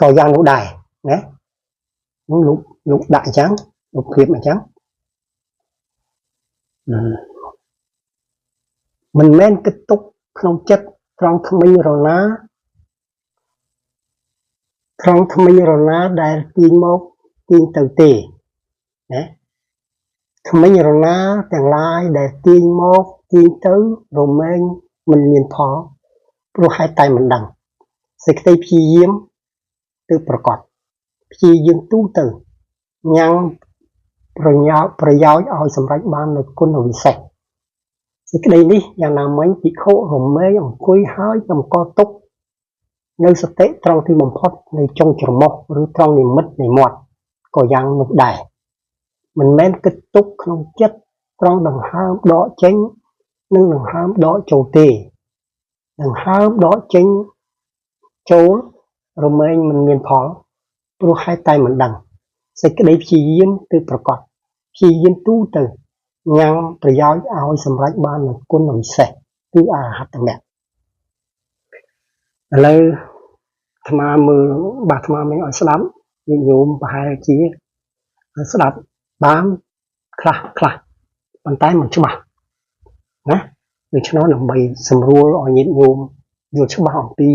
ក៏យ៉ាងនោះដែរណាលោកដាក់អញ្ចឹងលោកប្រៀបអញ្ចឹងមិនមែនគិតទុកក្នុងចិត្តត្រង់ធ្មេញរណាត្រង់ធ្មេញរណាដែលទាញមកទាញទៅទេណាធ្មេញរណាទាំងឡាយដែលទាញមកទាញទៅរមែងមិនមានផលព្រោះហេតុតែមិនដឹងសេចក្តីព្យាយាមទើបប្រកបព្យាយាមទូទៅញ៉ាំងប្រយោជន៍ឲ្យសម្រេចបាននូវគុណវិសេសសេចក្តីនេះយ៉ាងណាមិញភិក្ខុរមែងអង្គុយហើយតម្កល់ទុកនៅសតិត្រង់ទីបំផុតនៃចុងច្រមុះឬត្រង់និមិត្តនៃមាត់ក៏យ៉ាងនោះដែរមិនមែនគិតទុកក្នុងចិត្តត្រង់ដង្ហើមដកចេញនិងដង្ហើមដកចូលទេដង្ហើមដកចេញចូលរមែងមិនមានផលព្រោះហេតុតែមិនដឹងសេចក្តីព្យាយាមទើបប្រកបព្យាយាមទូទៅញ៉ាំងប្រយោជន៍ឲ្យសម្រេចបាននូវគុណវិសេសគឺអរហត្តមគ្គឥឡូវអាត្មាមើលបាទអាត្មាមិនឲ្យស្ដាប់ញាតិញោមប្រហែលជា ស្ដាប់បានខ្លះខ្លះប៉ុន្តែមិនច្បាស់ណាដូច្នោះដើម្បីសម្រួលឲ្យញាតិញោមយល់ច្បាស់អំពី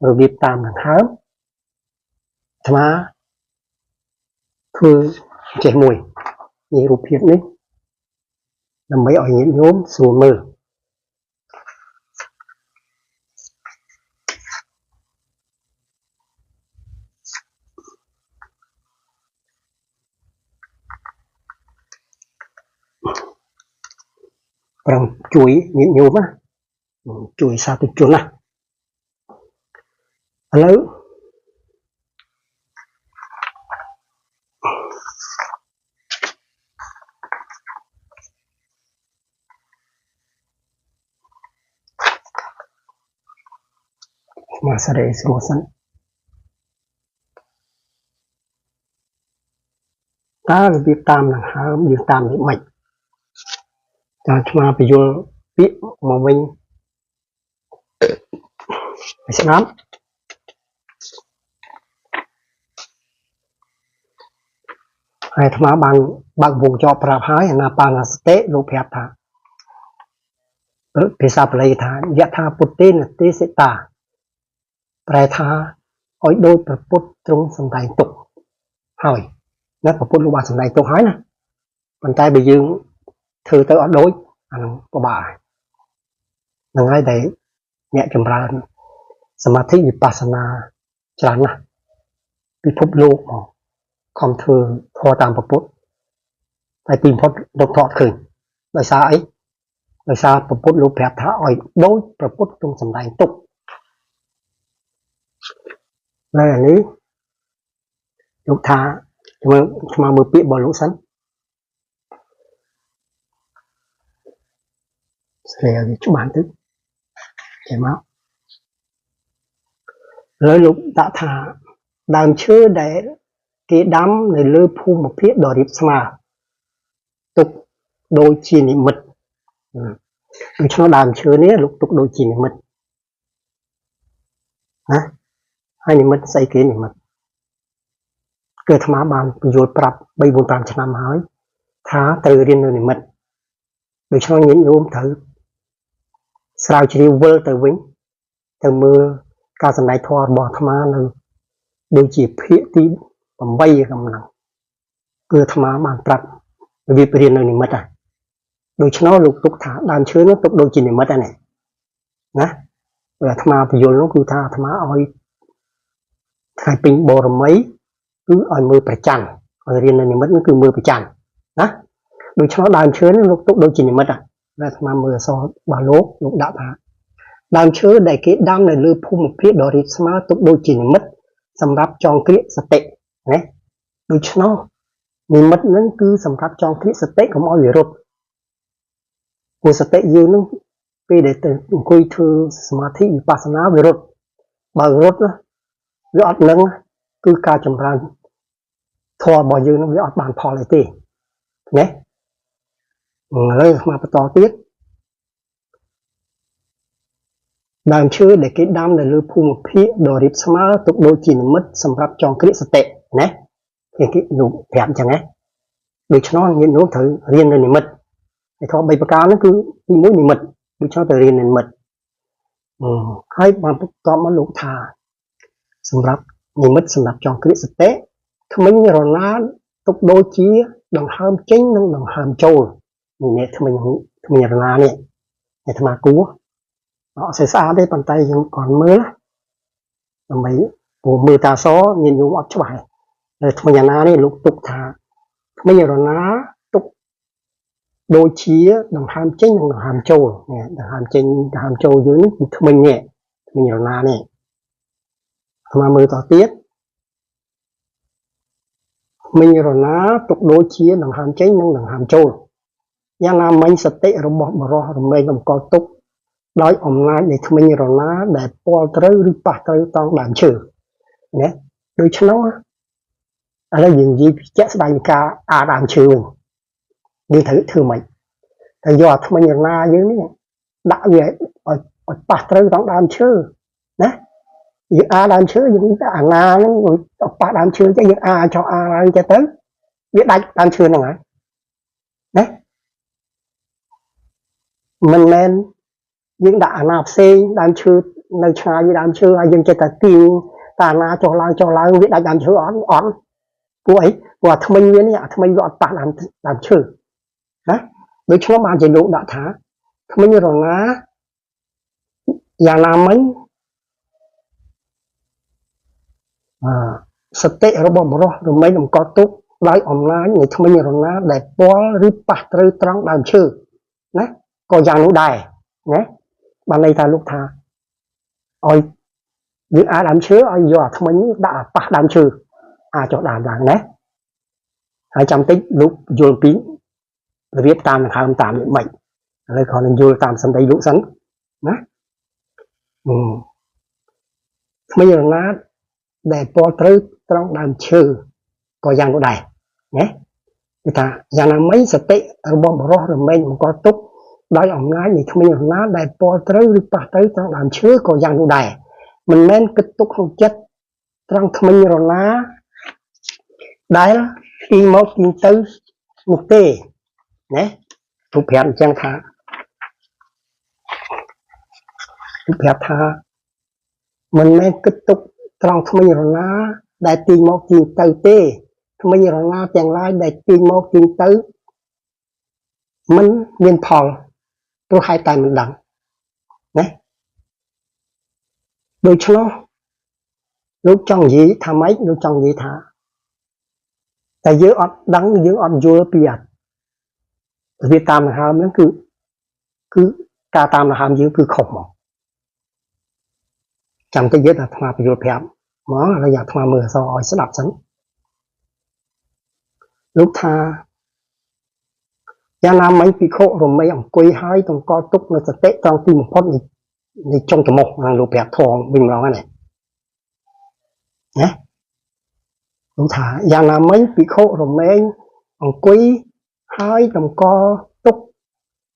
របៀបតាមដង្ហើមអាត្មាធ្វើចេះមួយនេះរូបភាពនេះដើម្បីឲ្យញាតិញោមស្រួលមើលប្រឹងជួយញាតិញោមណាជួយសាធុជនណាឥឡូវមកសារ៉េស្រួលសិនតើរបៀបតាមដង្ហើមយើងតាមនេះម៉េចចាឆ្មាពយល់ពាក្យមកវិញឲ្យស្ដាប់ហើយអាត្មាបានបើកវងចောប្រាប់ហើយអានាបានសតិលោកប្រាប់ថាភាសាបាលីថាយថាពុទ្ធេនទេសតាប្រែថាឲ្យដូចព្រះពុទ្ធទ្រង់សម្ដែងទុកហើយណាព្រះពុទ្ធលោកបានសម្ដែងទុកហើយណាប៉ុន្តែបើយើងធ្វើទៅអត់ដូចអានឹងពិបាកហ្នឹងហើយដែលអ្នកចម្រើនសមាធិវិបស្សនាច្រើនណាស់ពិភពលោកមកខំធ្វើធម៌តាមព្រះពុទ្ធតែទីបំផុតលោកថតឃើញដោយសារអីដោយសារព្រះពុទ្ធលោកប្រាប់ថាឲ្យដូចព្រះពុទ្ធទ្រង់សម្ដែងទុកហើយអានេះលោកថាឆ្មាមើលពាក្យរបស់លោកសិនស្រាវាច្បាស់ទៅចេះមកហើយលោកដាក់ថាដើមឈើដែលគេដាំនៅលើភូមិភាគដ៏រាបស្មើទុកដូចជានិមិត្តដូច្នោះដើមឈើនេះលោកទុកដូចជានិមិត្តណាហើយនិមិត្តស្អីគេនិមិត្តគឺអាត្មាបានពន្យល់ប្រាប់3 4 5ឆ្នាំហើយថាត្រូវរៀននៅនិមិត្តដូច្នោះញាតិញោមត្រូវស្រាវជ្រាវវិលទៅវិញទៅមើលការសម្ដែងធម៌របស់អាត្មានៅដូចជាភាគទី8កំឡុងគឺអាត្មាបានប្រាប់របៀបរៀននៅនិមិត្តដូច្នោះលោកទុកថាដើមឈើនោះទុកដូចជានិមិត្តហ្នឹងណាព្រោះអាត្មាពន្យល់នោះគឺថាអាត្មាឲ្យថ្ងៃពេញបរមីគឺឲ្យមើលប្រច័នឲ្យរៀននៅនិមិត្តនោះគឺមើលប្រច័នណាដូច្នោះដើមឈើនោះលោកទុកដូចជានិមិត្តអាត្មាមើលអក្សររបស់លោកលោកដាក់ថាដើមឈើដែលគេដាំនៅលើភូមិភាគដ៏រាបស្មើទុកដូចជានិមិត្តសម្រាប់ចងគ្រាកសតិណាដូច្នោះនិមិត្តហ្នឹងគឺសម្រាប់ចងគ្រាកសតិកុំឲ្យវារត់ព្រោះសតិយើងហ្នឹងពេលដែលទៅអង្គុយធ្វើសមាធិវិបស្សនាវារត់បើរត់ណាវាអត់នឹងគឺការចម្រើនធម៌របស់យើងនឹងវាអត់បានផលអីទេណាឥឡូវមកបន្តទៀតដើមឈើដែលគេដាំនៅលើភូមិភាគដ៏រាបស្មើទុកដូចជានិមិត្តសម្រាប់ចងគ្រាកសតិណាគេលោកប្រាប់អញ្ចឹងណាដូច្នោះញាតិញោមត្រូវរៀននៅនិមិត្តហើយធម៌3ប្រការហ្នឹងគឺទី1និមិត្តដូច្នោះត្រូវរៀននៅនិមិត្តហើយបានបន្តមកលោកថាសម្រាប់និមិត្តសម្រាប់ចងគ្រាកសតិធ្មេញរណាទុកដូចជាដង្ហើមចេញនិងដង្ហើមចូលនេះធ្មេញរណានេះអាត្មាគួរអត់ស្អាតទេប៉ុន្តែយើងគាត់មើលដើម្បីព្រោះមើលតាសញាតិញោមអត់ច្បាស់ទេធ្មេញរណានេះលោកទុកថាធ្មេញរណាទុកដូចជាដង្ហើមចេញនិងដង្ហើមចូលនេះដង្ហើមចេញដង្ហើមចូលយើងនេះគឺធ្មេញនេះធ្មេញរណានេះអាត្មាមើលតទៀតធ្មេញរណាទុកដូចជាដង្ហើមចេញនិងដង្ហើមចូលយ៉ាងណាមិញសតិរបស់បរោះរមែងតម្កល់ទុកដោយអំណាចនៃធ្មេញរណាដែលពាល់ត្រូវឬប៉ះត្រូវតង់ដើមឈើណាដូច្នោះឥឡូវយើងនិយាយពីជាក់ស្ដែងការអាដើមឈើវិញយើងត្រូវធ្វើម៉េចត្រូវយកអាធ្មេញរណាយើងនេះដាក់វាឲ្យប៉ះត្រូវតង់ដើមឈើណាយើងអាដើមឈើយើងដាក់អាណាហ្នឹងឲ្យប៉ះដើមឈើចេះយើងអាចោះអាឡើងចេះទៅ វាដាច់ដើមឈើហ្នឹងហើយណាមិនមែនយើងដាក់អាណាផ្សេងដើមឈើនៅឆ្ងាយពីដើមឈើហើយយើងចេះតែទាញតាអាណាចុះឡើងចុះឡើងវាដាច់ដើមឈើអត់អត់ពួកអីព្រោះអាថ្មិញវានេះអាថ្មិញវាអត់ប៉ះដើមឈើណាដូច្នោះបានជាលោកដាក់ថាថ្មិញរណាយ៉ាងណាមិញសតិរបស់បរោះរមែងតម្កល់ទុកដោយអំណាចនៃថ្មិញរណាដែលពាល់ឬប៉ះត្រូវត្រង់ដើមឈើណាក៏យ៉ាងនោះដែរណាបានន័យថាលោកថាឲ្យយើងអាដើមឈើឲ្យយកអាថ្មិញនេះដាក់ប៉ះដើមឈើអាចុះដើមឡើងណាហើយចាំតិចលោកយល់ពីរបៀបតាមដង្ហើមតាមនេះមិនឥឡូវគ្រាន់តែយល់តាមសម្ដីលោកសិនណាថ្មិញរណាដែលពាល់ត្រូវត្រង់ដើមឈើក៏យ៉ាងនោះដែរណាគឺថាយ៉ាងណាមិញសតិរបស់បរោះរមែងបង្កល់ទុកដោយអំណាចនៃថ្មិញរណាដែលពាល់ត្រូវឬប៉ះត្រូវត្រង់ដើមឈើក៏យ៉ាងនោះដែរមិនមែនគិតទុកក្នុងចិត្តត្រង់ថ្មិញរណាដែលទីមកទីទៅនោះទេណាទូប្រាប់អញ្ចឹងថាទូប្រាប់ថាមិនមែនគិតទុកត្រង់ថ្មិញរណាដែលទីមកទីទៅទេថ្មិញរណាទាំងឡាយដែលទីមកទីទៅមិនមានផលព្រោះហេតុតែមិនដឹងណាដូច្នោះលោកចង់និយាយថាម៉េចលោកចង់និយាយថាតែយើងអត់ដឹងយើងអត់យល់ពីរបៀបតាមដង្ហើមហ្នឹងគឺការតាមដង្ហើមយើងគឺខុសមកចាំតិចទៀតអាត្មាបញ្យល់ប្រាប់មកឥឡូវអាត្មាមើលអក្សរឲ្យស្ដាប់សិនលោកថាយ៉ាងណាមិញភិក្ខុរមែងអង្គុយហើយតម្កល់ទុកនៅសតិត្រង់ទីបំផុតនៃចុងច្រមុះហ្នឹងលោកប្រាប់ធម៌វិញម្ដងហ្នឹងណាលោកថាយ៉ាងណាមិញភិក្ខុរមែងអង្គុយហើយតម្កល់ទុក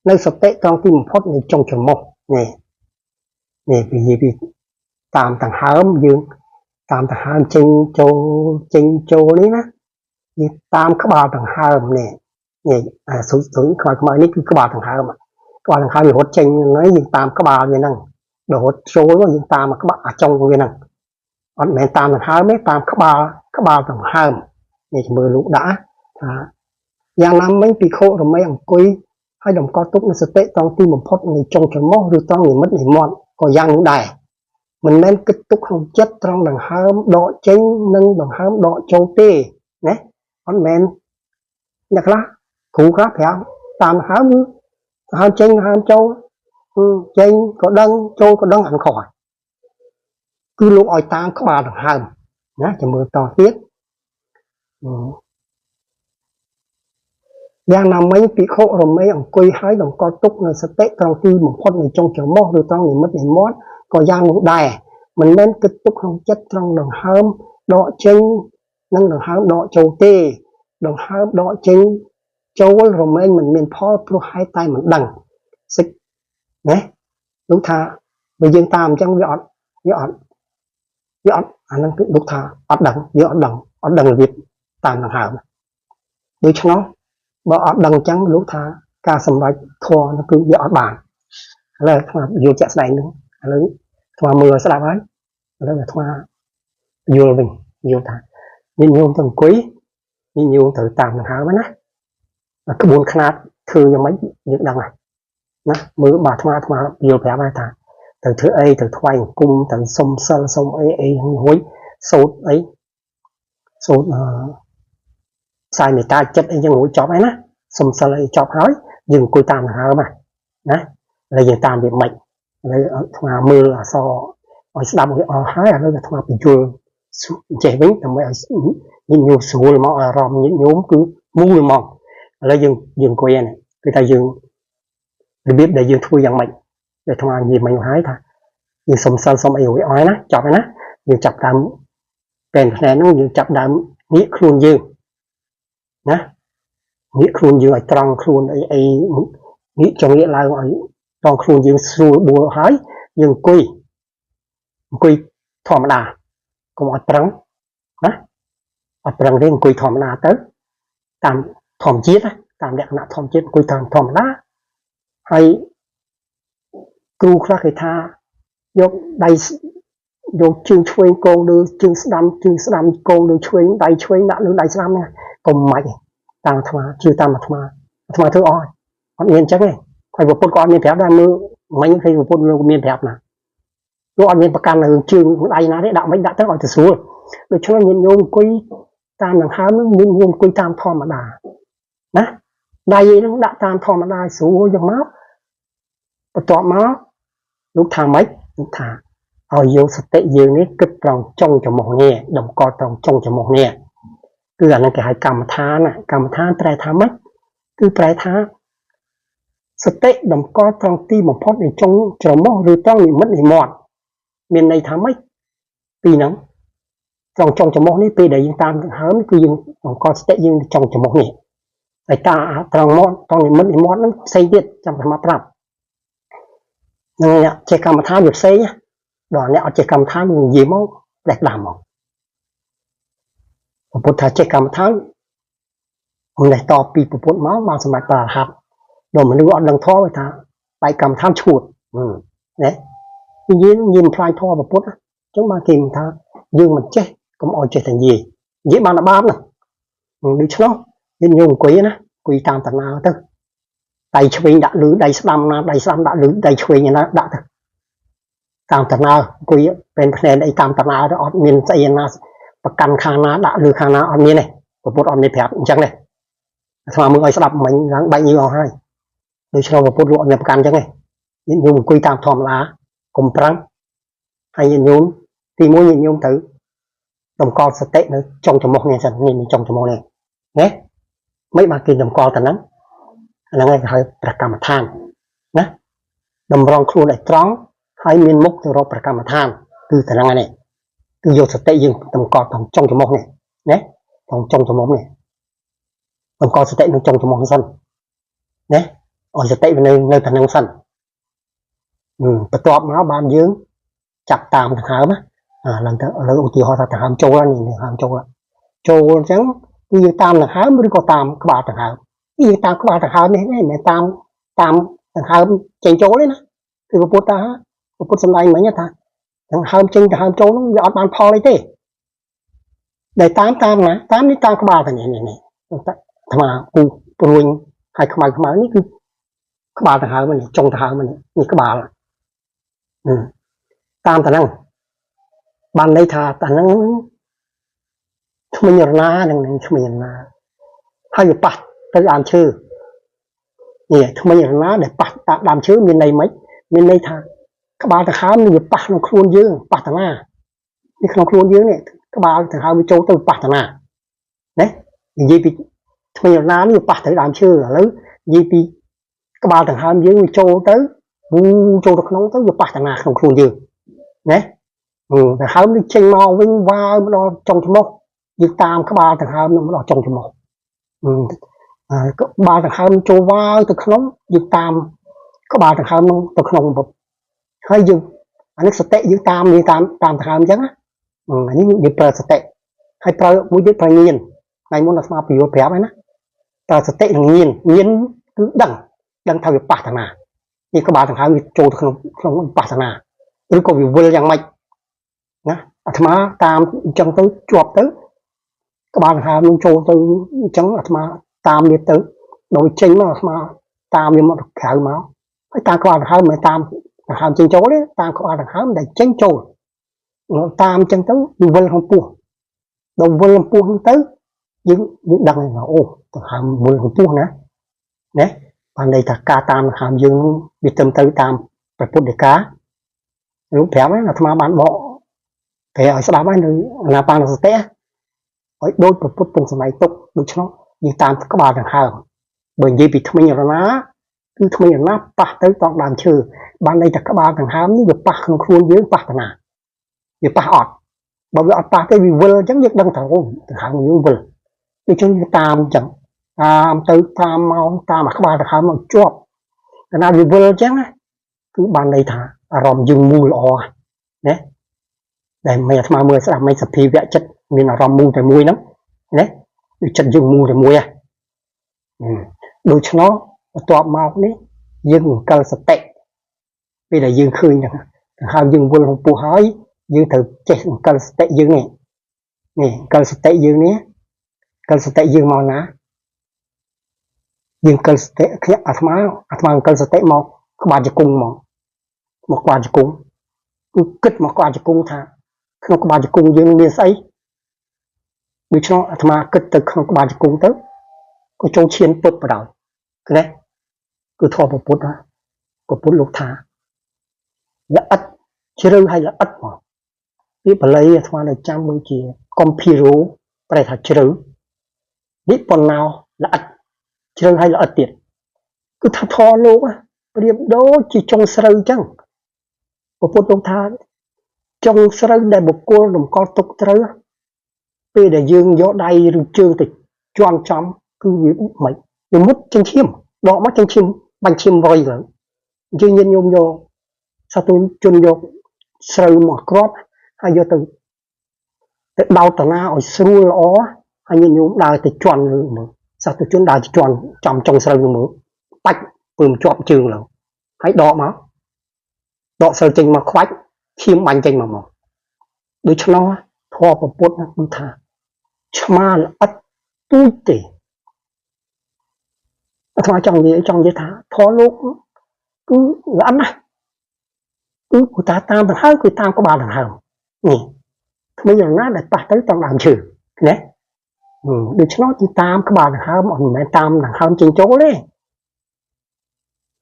នៅសតិត្រង់ទីបំផុតនៃចុងច្រមុះនេះនេះពីពីតាមដង្ហើមយើងតាមដង្ហើមចេញចូលចេញចូលនេះណាយើងតាមក្បាលដង្ហើមនេះនេះអាសុយសុយខ្មៅនេះគឺក្បាលដង្ហើមក្បាលដង្ហើមវារត់ចេញហ្នឹងយើងតាមក្បាលវាហ្នឹងរហូតចូលយើងតាមក្បាលអាចុងវាហ្នឹងអត់មែនតាមដង្ហើមទេតាមក្បាលដង្ហើមនេះជំរឿលោកដាក់ថាយ៉ាងណាមិញភិក្ខុរមែងអង្គុយហើយតម្កល់ទុកនៅសតិត្រង់ទីបំផុតនៃចុងច្រមុះឬត្រង់និមិត្តនៃមាត់ក៏យ៉ាងនោះដែរមិនមែនគិតទុកក្នុងចិត្តត្រង់ដង្ហើមដកចេញនិងដង្ហើមដកចូលទេណាអត់មែនអ្នកខ្លះគ្រូខ្លះប្រាប់តាមដង្ហើមដង្ហើមចេញដង្ហើមចូលចេញក៏ដឹងចូលក៏ដឹងអានខុសគឺលោកឲ្យតាមក្បាលដង្ហើមណាចាំមើលតទៀតយ៉ាងណាមិញភិក្ខុរមែងអង្គុយហើយតម្កល់ទុកនៅសតិត្រង់ទីបំផុតនៃចុងច្រមុះឬត្រង់និមិត្តនៃមាត់ក៏យ៉ាងនោះដែរមិនមែនគិតទុកក្នុងចិត្តត្រង់ដង្ហើមដកចេញនិងដង្ហើមដកចូលទេដង្ហើមដកចេញចូលរមែងមិនមានផលព្រោះហេតុតែមិនដឹងសិចណាលោកថាបើយើងតាមអញ្ចឹងវាអត់អាហ្នឹងគឺលោកថាអត់ដឹងយើងអត់ដឹងរបៀបតាមដង្ហើមដូច្នោះបើអត់ដឹងអញ្ចឹងលោកថាការសម្រេចធម៌នោះគឺវាអត់បានឥឡូវអាត្មាយល់ជាក់ស្ដែងហ្នឹងឥឡូវអាត្មាមើលស្ដាប់ហើយឥឡូវអាត្មាយល់វិញយល់ថាញាតិញោមទៅអង្គុយញាតិញោមត្រូវតាមដង្ហើមណាក្បួនខ្នាតធ្វើយ៉ាងម៉េចយើងដឹងហើយណាមើលបាទអាត្មាយល់ប្រាប់ហើយថាត្រូវធ្វើអីត្រូវថ្វាយអង្គមត្រូវសុំសិលសុំអីអីហ្នឹងរួចសូត្រអីសូត្រផ្សាយមេត្តាចិត្តអីចឹងរួចចប់ហើយណាសុំសិលអីចប់ហើយយើងអង្គុយតាមដង្ហើមណាឥឡូវយើងតាមវាមិនឥឡូវអាត្មាមើលអក្សរឲ្យស្ដាប់ឲ្យអស់ហើយឥឡូវអាត្មាបញ្យល់ចេះវិញដើម្បីឲ្យញាតិញោមស្រួលមកអារម្មណ៍ញាតិញោមគឺមូលមកឥឡូវយើងអង្គុយហ្នឹងគឺថាយើងរបៀបដែលយើងធ្វើយ៉ាងម៉េចដែលអាត្មានិយាយមិញហើយថាយើងសុំសិលសុំអីរួចអស់ហើយណាចប់ហើយណាយើងចាប់ដើមពេលផ្នែកហ្នឹងយើងចាប់ដើមងាកខ្លួនយើងណាងាកខ្លួនយើងឲ្យត្រង់ខ្លួនអីអីងាកចង់ងាកឡើងឲ្យត្រង់ខ្លួនយើងស្រួលបួលហើយយើងអង្គុយធម្មតាកុំឲ្យប្រឹងណាអត់ប្រឹងទេអង្គុយធម្មតាទៅ តាមធម្មជាតិណាតាមលក្ខណៈធម្មជាតិអង្គុយតាមធម្មតាហើយគ្រូខ្លះគេថាយកដៃយកជើងឆ្វេងកងលើជើងស្ដាំជើងស្ដាំកងលើឆ្វេងដៃឆ្វេងដាក់លើដៃស្ដាំណាកុំម៉ាច់តាមអាត្មាជឿតាមអាត្មាអាត្មាធ្វើអស់អត់មានអញ្ចឹងទេហើយពុទ្ធក៏អត់មានប្រាប់ដែរមើលមិញឃើញពុទ្ធលោកមានប្រាប់ណាលោកអត់មានប្រកាន់រឿងជើងដៃណាទេដាក់មិនដាក់ទៅឲ្យទៅស្រួលដូច្នេះញាតិញោមអង្គុយតាមដង្ហើមនឹងញាតិញោមអង្គុយតាមធម្មតាណាដៃនឹងដាក់តាមធម្មតាស្រួលយ៉ាងមកបន្ទាប់មកលោកថាម៉េចលោកថាឲ្យយកសតិយើងនេះគិតត្រង់ចុងច្រមុះនេះតម្កល់ត្រង់ចុងច្រមុះនេះគឺអានឹងគេហៅកម្មដ្ឋានកម្មដ្ឋានប្រែថាម៉េចគឺប្រែថាសតិតម្កល់ត្រង់ទីបំផុតនៃចុងច្រមុះឬត្រង់និមិត្តនៃមាត់មានន័យថាម៉េចពីហ្នឹងត្រង់ចុងច្រមុះនេះពេលដែលយើងតាមដង្ហើមគឺយើងតម្កល់សតិយើងចុងច្រមុះនេះហើយតាត្រង់មាត់ត្រង់និមិត្តនៃមាត់ហ្នឹងផ្សេងទៀតចាំអាត្មាប្រាប់ហ្នឹងអ្នកចេះកម្មដ្ឋានវាផ្សេងដល់អ្នកអត់ចេះកម្មដ្ឋាននិយាយមកផ្លេសដាំមកពុទ្ធថាចេះកម្មដ្ឋានម្លេះតពីពុទ្ធមកបានសម្រេចបរហ័តដល់មនុស្សអត់ដឹងធម៌ថាបែកកម្មដ្ឋានឈួតណានិយាយនិយាយផ្លាយធម៌ពុទ្ធអញ្ចឹងបានគេថាយើងមិនចេះកុំឲ្យចេះតែនិយាយនិយាយបានបាបណាដូច្នោះយើងញោមអង្គុយណាអង្គុយតាមតាណាទៅដៃឆ្វេងដាក់លឺដៃស្ដាំណាដៃស្ដាំដាក់លឺដៃឆ្វេងណាដាក់ទៅតាមតាណាអង្គុយពេលភ្នែនអីតាមតាណាទៅអត់មានស្អីណាប្រកាន់ខាងណាដាក់លឺខាងណាអត់មានទេពុទ្ធអត់មានប្រាប់អញ្ចឹងទេអាត្មាមើលឲ្យស្ដាប់មិញឡើងបែកញើអស់ហើយដូច្នោះពុទ្ធលោកអត់មានប្រកាន់អញ្ចឹងទេញាតិញោមអង្គុយតាមធម្មតាកុំប្រឹងហើយញាតិញោមទីមួយញាតិញោមត្រូវតម្កល់សតិនៅចុងច្រមុះនេះសិននេះចុងច្រមុះនេះណាមិនបានគេតម្កល់តែហ្នឹងហ្នឹងឯងគេហៅព្រះកម្មដ្ឋានណាតម្រង់ខ្លួនឲ្យត្រង់ហើយមានមុខទៅរកព្រះកម្មដ្ឋានគឺតែហ្នឹងឯងគឺយកសតិយើងតម្កល់ត្រង់ចុងច្រមុះនេះណាត្រង់ចុងច្រមុះនេះតម្កល់សតិនៅចុងច្រមុះសិនណាឲ្យសតិនៅតែហ្នឹងសិនបន្ទាប់មកបានយើងចាប់តាមដង្ហើមណាឡើងទៅឥឡូវឧទាហរណ៍ថាដង្ហើមចូលនេះដង្ហើមចូលចូលអញ្ចឹងគឺយើងតាមដង្ហើមឬក៏តាមក្បាលដង្ហើមគឺយើងតាមក្បាលដង្ហើមនេះមិនមែនតាមតាមដង្ហើមចេញចូលទេណាគឺពុទ្ធថាពុទ្ធសំដែងមិញថាដង្ហើមចេញដង្ហើមចូលនោះវាអត់បានផលអីទេដែលតាមតាមណាតាមនេះតាមក្បាលទៅនេះនេះអាត្មាគូព្រួញហើយខ្មៅខ្មៅនេះគឺក្បាលដង្ហើមនេះចុងដង្ហើមនេះនេះក្បាលតាមតែហ្នឹងបានន័យថាតែហ្នឹងធ្មេញរណានឹងធ្មេញរណាហើយវាប៉ះទៅដើមឈើនេះធ្មេញរណាដែលប៉ះតាមដើមឈើមានន័យម៉េចមានន័យថាក្បាលដង្ហើមនេះវាប៉ះក្នុងខ្លួនយើងប៉ះតាណានេះក្នុងខ្លួនយើងនេះក្បាលដង្ហើមវាចូលទៅប៉ះតាណាណានិយាយពីធ្មេញរណានេះវាប៉ះទៅដើមឈើឥឡូវនិយាយពីក្បាលដង្ហើមយើងវាចូលទៅវូចូលទៅក្នុងទៅវាប៉ះតាណាក្នុងខ្លួនយើងណាដង្ហើមនេះចេញមកវិញវ៉ាវមកដល់ចុងច្រមុះយើងតាមក្បាលដង្ហើមនឹងមកដល់ចុងច្រមុះក្បាលដង្ហើមចូលវ៉ាវទៅក្នុងយើងតាមក្បាលដង្ហើមនឹងទៅក្នុងហើយយើងអានេះសតិយើងតាមនេះតាមតាមដង្ហើមអញ្ចឹងណាអានេះយើងប្រើសតិហើយប្រើមួយទៀតប្រើញាណថ្ងៃមុនអាត្មាពយល់ប្រាប់ហើយណាប្រើសតិនិងញាណញាណគឺដឹងដឹងថាវាប៉ះតាណានេះក្បាលដង្ហើមវាចូលទៅក្នុងក្នុងប៉ះតាណាឬក៏វាវិលយ៉ាងម៉េចណាអាត្មាតាមអញ្ចឹងទៅជាប់ទៅក្បាលដង្ហើមនឹងចូលទៅអញ្ចឹងអាត្មាតាមវាទៅដោយចេញមកអាត្មាតាមវាមកក្រៅមកហើយតាមក្បាលដង្ហើមមិនតាមដង្ហើមចេញចូលទេតាមក្បាលដង្ហើមដែលចេញចូលតាមអញ្ចឹងទៅវាវិលក្នុងពោះដល់វិលក្នុងពោះហ្នឹងទៅយើងយើងដឹងថាអូដង្ហើមវិលក្នុងពោះណាណាបានន័យថាការតាមដង្ហើមយើងវាត្រឹមត្រូវតាមព្រះពុទ្ធដីកាលោកប្រាប់ហ្នឹងអាត្មាបានបកប្រែឲ្យស្ដាប់ហើយនៅអានាបានសតិឲ្យដូចព្រះពុទ្ធពងសម័យទុកដូច្នោះយើងតាមក្បាលដង្ហើមបើនិយាយពីធ្មេញរណាគឺធ្មេញរណាប៉ះទៅតង់ដើមឈើបានន័យថាក្បាលដង្ហើមនេះវាប៉ះក្នុងខ្លួនយើងប៉ះតាណាវាប៉ះអត់បើវាអត់ប៉ះទេវាវិលអញ្ចឹងយើងដឹងថាអូដង្ហើមយើងវិលដូច្នេះយើងតាមអញ្ចឹងតាមទៅតាមមកតាមអាក្បាលដង្ហើមមកជាប់កាលណាវាវិលអញ្ចឹងណាគឺបានន័យថាអារម្មណ៍យើងមូលល្អណាដែលមិនអាត្មាមើលស្ដាប់មិនសភាវៈចិត្តមានអារម្មណ៍មូលតែមួយហ្នឹងណាគឺចិត្តយើងមូលតែមួយហ៎ ដូច្នោះបន្ទាប់មកនេះយើងអង្គលសតិពេលដែលយើងឃើញហ្នឹងដង្ហើមយើងវិលក្នុងពោះហើយយើងត្រូវចេះអង្គលសតិយើងនេះនេះអង្គលសតិយើងនេះអង្គលសតិយើងមកណាយើងអង្គលសតិខ្ញុំអាត្មាអាត្មាអង្គលសតិមកក្បាលជង្គង់មកមកក្បាលជង្គង់គឺគិតមកក្បាលជង្គង់ថាក្នុងក្បាលជង្គង់យើងមានស្អីដូច្នោះអាត្មាគិតទៅក្នុងក្បាលជង្គង់ទៅក៏ចូលឈានពុតបដ ாய் ឃើញទេគឺធម៌ពុទ្ធពុទ្ធលោកថាល្អិតជ្រៅហើយល្អិតមកពាក្យបាលីអាត្មានៅចាំដូចជាកំភីរោប្រែថាជ្រៅនិបណ្ណោល្អិតជ្រៅហើយល្អិតទៀតគឺថាធម៌លោកប្រៀបដូចជាចុងស្រូវអញ្ចឹងពុទ្ធលោកថាចុងស្រូវដែលបុគ្គលតម្កល់ទុកត្រូវពេលដែលយើងយកដៃឬជើងទៅជន់ចំគឺវាមិនវាមុតចិញ្ចៀមដកមកចិញ្ចៀមបាញ់ឈាមវយទៅអញ្ចឹងញាតិញោមយកសាទុជនយកស្រូវមកគ្រាប់ហើយយកទៅទៅដោតតាណាឲ្យស្រួលល្អហើយញាតិញោមដើរទៅជន់លើមើលសាទុជនដើរទៅជន់ចំចុងស្រូវនោះមើលបាច់ពើមជាប់ជើងឡើយហើយដកមកដកស្រូវចេញមកខ្វាច់ឈាមបាញ់ចេញមកមកដូច្នោះធម៌ពុទ្ធគឺថាឆ្មាល្អិតទូចទេអាត្មាចង់និយាយចង់និយាយថាធម៌លោកគឺល្អិតណាស់គឺគូតាតាមដង្ហើមគឺតាមក្បាលដង្ហើមនេះគ្មានយ៉ាងណាដែលប៉ះទៅតាមដើមឈើណាដូច្នោះគឺតាមក្បាលដង្ហើមអត់មិនមែនតាមដង្ហើមចេញចូលទេ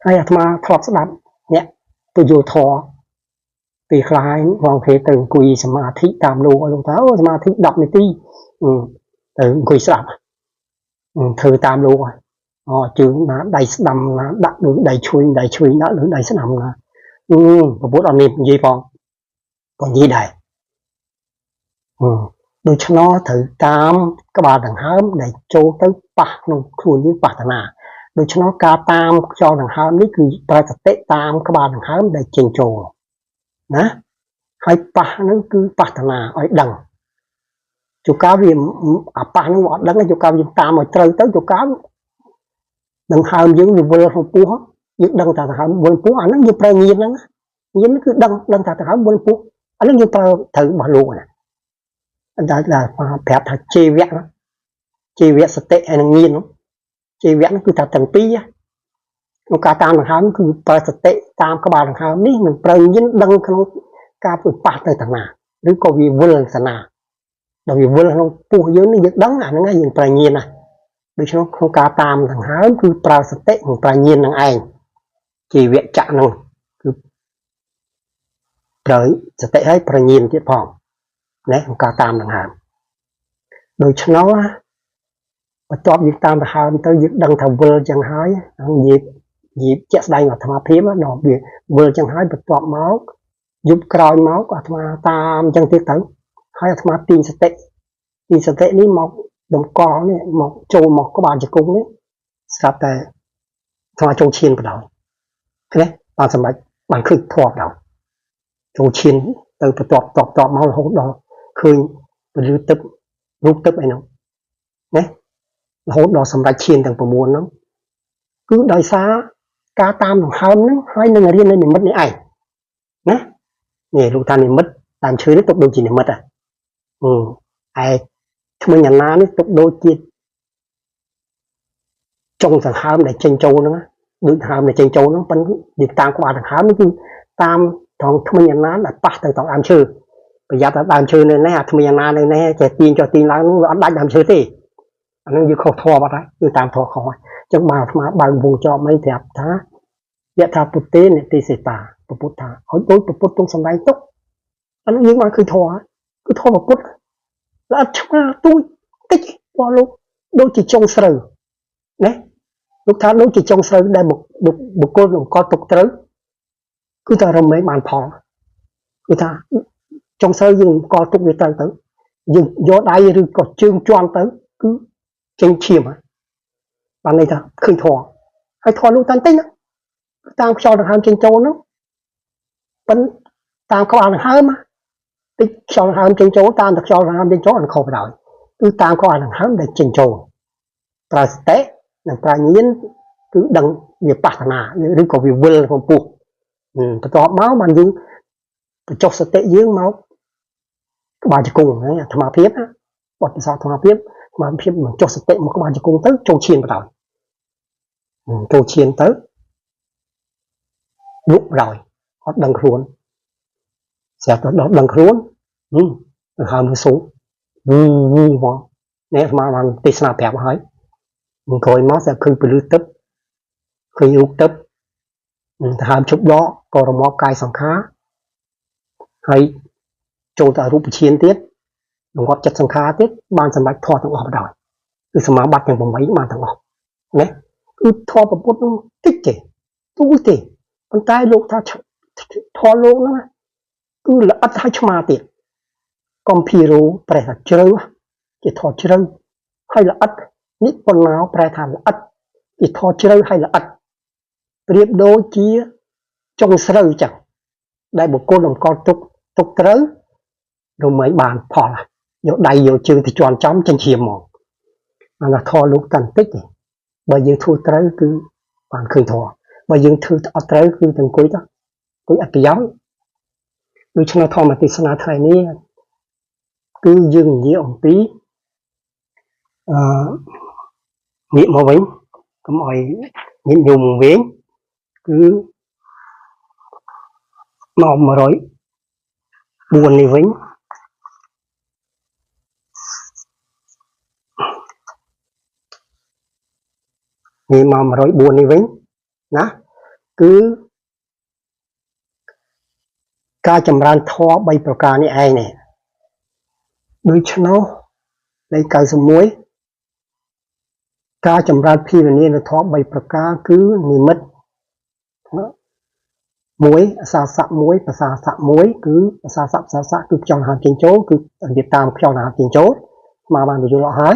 ហើយអាត្មាធ្លាប់ស្ដាប់អ្នកទៅយល់ធម៌ពេលខ្លះបងគេទៅអង្គុយសមាធិតាមលោកលោកថាអូសមាធិ10នាទីទៅអង្គុយស្ដាប់ធ្វើតាមលោកអូជើងណាដៃស្ដាំណាដាក់ដូចដៃឆ្វេងដៃឆ្វេងដាក់លើដៃស្ដាំណាប្រពុតអត់មាននិយាយផងក៏និយាយដែរដូច្នោះត្រូវតាមក្បាលដង្ហើមដែលចូលទៅប៉ះក្នុងខ្លួនយើងប៉ះតាណាដូច្នោះការតាមខ្យល់ដង្ហើមនេះគឺប្រើសតិតាមក្បាលដង្ហើមដែលចេញចូលណាហើយប៉ះហ្នឹងគឺប៉ះតាណាឲ្យដឹងជួកាលវាអាប៉ះហ្នឹងវាអត់ដឹងជួកាលយើងតាមឲ្យត្រូវទៅជួកាលដង្ហើមយើងវាវិលក្នុងពោះយើងដឹងថាដង្ហើមវិលពោះអាហ្នឹងយើងប្រើញៀនហ្នឹងញៀនគឺដឹងដឹងថាដង្ហើមវិលពោះអាហ្នឹងយើងប្រើត្រូវរបស់លោកណាដែលប្រាប់ថាជីវៈជីវៈសតិហើយនឹងញៀនជីវៈហ្នឹងគឺថាទាំងពីរក្នុងការតាមដង្ហើមគឺប្រើសតិតាមក្បាលដង្ហើមនេះនឹងប្រើញៀនដឹងក្នុងការប៉ះទៅតាណាឬក៏វាវិលតាណាដល់វាវិលក្នុងពោះយើងនេះយើងដឹងអាហ្នឹងយើងប្រើញៀនណាដូច្នោះក្នុងការតាមដង្ហើមគឺប្រើសតិនិងប្រើញៀននឹងឯងជីវៈចៈហ្នឹងគឺប្រើសតិហើយប្រើញៀនទៀតផងណាក្នុងការតាមដង្ហើមដូច្នោះបន្ទាប់យើងតាមដង្ហើមទៅយើងដឹងថាវិលចឹងហើយនិយាយនិយាយជាក់ស្ដែងអាត្មាភាពដល់វាវិលចឹងហើយបន្ទាប់មកយប់ក្រោយមកអាត្មាតាមចឹងទៀតទៅហើយអាត្មាទាញសតិទាញសតិនេះមកតម្កល់នេះមកចូលមកក្បាលជង្គង់នេះស្រាប់តែអាត្មាចូលឈានបណ្ដោយឃើញទេបានសម្រេចបានឃើញធម៌បណ្ដោយចូលឈានទៅបន្ទាប់តបតបមករហូតដល់ឃើញពន្លឺទឹករូបទឹកអីហ្នឹងណារហូតដល់សម្រេចឈានទាំង6ហ្នឹងគឺដោយសារការតាមដង្ហើមហ្នឹងហើយនឹងរៀននៅនិមិត្តនេះឯងណានេះលោកថានិមិត្តតាមឈើនេះទុកដូចជានិមិត្តហ៎ឯថ្មិញអាណានេះទុកដូចជាចុងដង្ហើមដែលចេញចូលហ្នឹងដូចដង្ហើមដែលចេញចូលហ្នឹងប៉ុន្តែយើងតាមក្បាលដង្ហើមនេះគឺតាមត្រង់ថ្មិញអាណាដែលប៉ះទៅត្រង់ដើមឈើប្រយ័ត្នថាដើមឈើនៅនេះអាថ្មិញអាណានៅនេះចេះទាញចុះទាញឡើងហ្នឹងវាអត់ដាច់ដើមឈើទេអាហ្នឹងយើងខុសធម៌បាត់ហើយគឺតាមធម៌ខុសហើយអញ្ចឹងបានអាត្មាបើកវងចប់អីប្រាប់ថាយថាពុទ្ធេនិតិសេតាពុទ្ធថាឲ្យដូចពុទ្ធទ្រង់សម្ដែងទុកអាហ្នឹងយើងបានឃើញធម៌គឺធម៌ពុទ្ធល្អិតឆ្មាទូចតិចបងលោកដូចជាចុងស្រូវណាលោកថាដូចជាចុងស្រូវដែលបុគ្គលអង្គទុកត្រូវគឺថារមែងបានផលគឺថាចុងស្រូវយើងអង្គទុកវាត្រូវទៅយើងយកដៃឬក៏ជើងជន់ទៅគឺចេញឈាមបានន័យថាឃើញធម៌ហើយធម៌លោកតាន់តិចណាតាមខ្យល់ដង្ហើមចេញចូលហ្នឹងប៉ុន្តែតាមក្បាលដង្ហើមតិចខ្យល់ដង្ហើមចេញចូលតាមតែខ្យល់ដង្ហើមចេញចូលអត់ខុសបណ្ដោយគឺតាមក្បាលដង្ហើមដែលចេញចូលប្រើសតិ និងប្រាជ្ញាគឺដឹងវាបស្សនាឬក៏វាវិលក្នុងពោះបន្ទាប់មកបានយើងបញ្ចុះសតិយើងមកក្បាលជង្គង់ហ្នឹងអាត្មាភាពណាបទពិសោធន៍អាត្មាភាពអាត្មាភាពមកចុះសតិមកក្បាលជង្គង់ទៅចូលឈានបណ្ដោយចូលឈានទៅលក់បណ្ដោយអត់ដឹងខ្លួនស្រាប់តែដល់ដឹងខ្លួនទៅហើមទៅសូវូវូមកនេះអាត្មាបានទេសនាប្រាប់ហើយក្រោយមកស្រាប់ឃើញពលឺទឹកឃើញរូបទឹកទៅហើមជប់ដកក៏រមាប់កាយសង្ខារហើយចូលទៅរូបឈានទៀតរងាប់ចិត្តសង្ខារទៀតបានសម្រេចធម៌ទាំងអស់បណ្ដោយគឺសមាបត្តិទាំង8បានទាំងអស់ណាគឺធម៌ពុទ្ធនោះតិចទេទូចទេប៉ុន្តែលោកថាធម៌លោកហ្នឹងគឺល្អិតហើយឆ្មាទៀតកំភីរោប្រែថាជ្រៅជាធម៌ជ្រៅហើយល្អិតនិពន្ធោប្រែថាល្អិតជាធម៌ជ្រៅហើយល្អិតប្រៀបដូចជាចុងស្រូវចឹងដែលបុគ្គលតម្កល់ទុកទុកត្រូវរមែងបានផលយកដៃយកជើងទៅជន់ចំចិញ្ចៀមមកអាណាធម៌លោកតាន់តិចទេបើយើងធ្វើត្រូវគឺបានឃើញធម៌បើយើងធ្វើអត់ត្រូវគឺទៅអង្គុយទៅអង្គុយអត់ប្រយោជន៍ដូច្នេះធម្មទេសនាថ្ងៃនេះគឺយើងនិយាយអំពីអឺងាកមកវិញកុំឲ្យញាតិញោមវិញគឺមក104នេះវិញនេះមក104នេះវិញណាគឺការចម្រើនធម៌3ប្រការនេះឯងនេះដូច្នោះលេខ91ការចម្រើនភាវនានៅធម៌3ប្រការគឺនិមិត្តមួយអសាសៈមួយភាសាសៈមួយគឺអសាសៈភាសាសៈគឺខ្យល់ហាមចេញចូលគឺនិយាយតាមខ្យល់ហាមចេញចូលអាត្មាបានបញ្យល់អស់ហើយ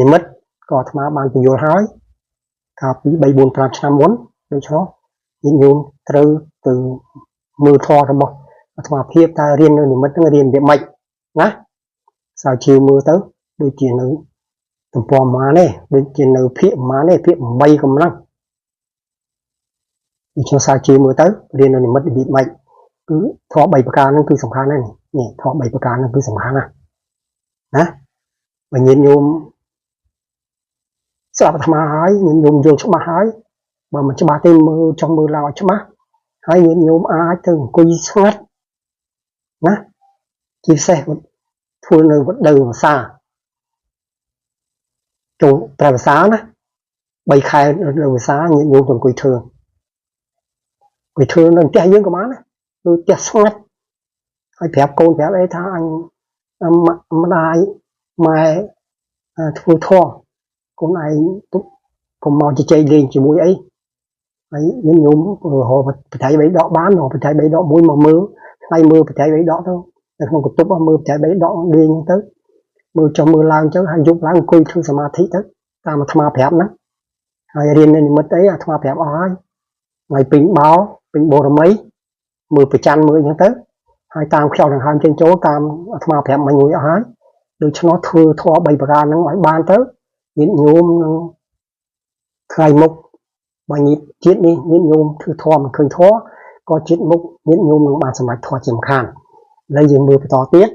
និមិត្តក៏អាត្មាបានបញ្យល់ហើយកាលពី3 4 5ឆ្នាំមុនដូច្នោះញាតិញោមត្រូវទៅមើលធម៌របស់អាត្មាភាពតើរៀននៅនិមិត្តហ្នឹងរៀនវាម៉េចណាស្រាវជ្រាវមើលទៅដូចជានៅទំព័រប្រហែលទេដូចជានៅភាគប្រហែលទេភាគ8កម្លាំងដូច្នោះស្រាវជ្រាវមើលទៅរៀននៅនិមិត្តរបៀបម៉េចគឺធម៌3ប្រការហ្នឹងគឺសំខាន់ណាស់នេះធម៌3ប្រការហ្នឹងគឺសំខាន់ណាស់ណាបើញាតិញោមស្ដាប់អាត្មាហើយញាតិញោមយល់ច្បាស់ហើយបើមិនច្បាស់ទេមើលចង់មើលឡើងឲ្យច្បាស់ហើយញាតិញោមអាចទៅអង្គុយស្ងាត់ណាជាពិសេសធ្វើនៅវត្តដូវភាសាចូលព្រះភាសាណា3ខែនៅភាសាញាតិញោមទៅអង្គុយធ្វើអង្គុយធ្វើនៅផ្ទះយើងក៏បានណានៅផ្ទះស្ងាត់ហើយប្រាប់កូនប្រាប់អីថាអញម្ដាយម៉ែធ្វើធម៌កូនឯងកុំមកជជែកលេងជាមួយអីហើយញាតិញោមរកបច្ច័យ3ដកបានរកបច្ច័យ3ដកមួយមកមើលថ្ងៃមើលបច្ច័យ3ដកទៅនៅក្នុងបន្ទប់មើលបច្ច័យ3ដកលេងទៅមើលចុះមើលឡើងចឹងហើយយប់ឡើងអង្គុយធ្វើសមាធិទៅតាមអាត្មាប្រាប់ណាហើយរៀននៅនិមិត្តអីអាត្មាប្រាប់អស់ហើយថ្ងៃពេញបោពេញបរមីមើលប្រច័នមើលអញ្ចឹងទៅហើយតាមខ្យល់ដង្ហើមចេញចូលតាមអាត្មាប្រាប់មិញមួយអស់ហើយដូច្នោះធ្វើធម៌3ប្រការហ្នឹងឲ្យបានទៅញាតិញោមនឹងថ្ងៃមុខបើញាតិជាតិនេះញាតិញោមធ្វើធម៌មិនឃើញធម៌ក៏ជាតិមុខញាតិញោមនឹងបានសម្រេចធម៌ជាមិនខានឥឡូវយើងមើលបន្តទៀត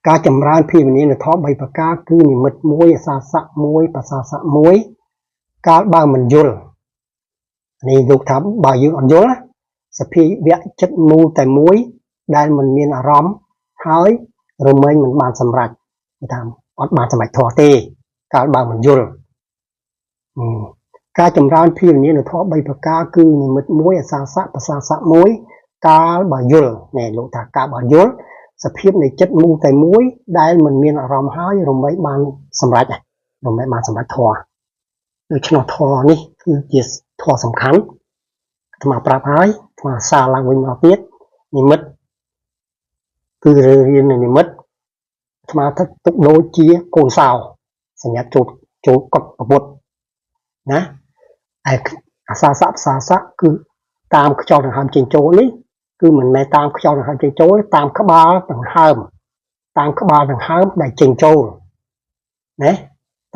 ការចម្រើនភាវនានៅធម៌3ប្រការគឺនិមិត្តមួយអសាសៈមួយភាសាសៈមួយកាលបើមិនយល់នេះលោកថាបើយើងអត់យល់ណាសភាវៈចិត្តមូលតែមួយដែលមិនមានអារម្មណ៍ហើយរមែងមិនបានសម្រេចគេថាអត់បានសម្រេចធម៌ទេកាលបើមិនយល់ការចម្រើនភាវនានៅធម៌3ប្រការគឺនិមិត្តមួយអសាសៈភាសាសៈមួយកាលបើយល់នេះលោកថាកាលបើយល់សភាពនៃចិត្តមូលតែមួយដែលមិនមានអារម្មណ៍ហើយរមែងបានសម្រេចរមែងបានសម្រេចធម៌ដូច្នោះធម៌នេះគឺជាធម៌សំខាន់អាត្មាប្រាប់ហើយអាត្មាសារឡើងវិញមកទៀតនិមិត្តគឺរៀននៅនិមិត្តអាត្មាទុកដូចជាកូនសោសញ្ញាចូលចូលកត់ប្រពុតណាឯអសាសៈភាសាសៈគឺតាមខ្យល់ដង្ហើមចេញចូលនេះគឺមិនមែនតាមខ្យល់ដង្ហើមចេញចូលតាមក្បាលដង្ហើមតាមក្បាលដង្ហើមដែលចេញចូលណា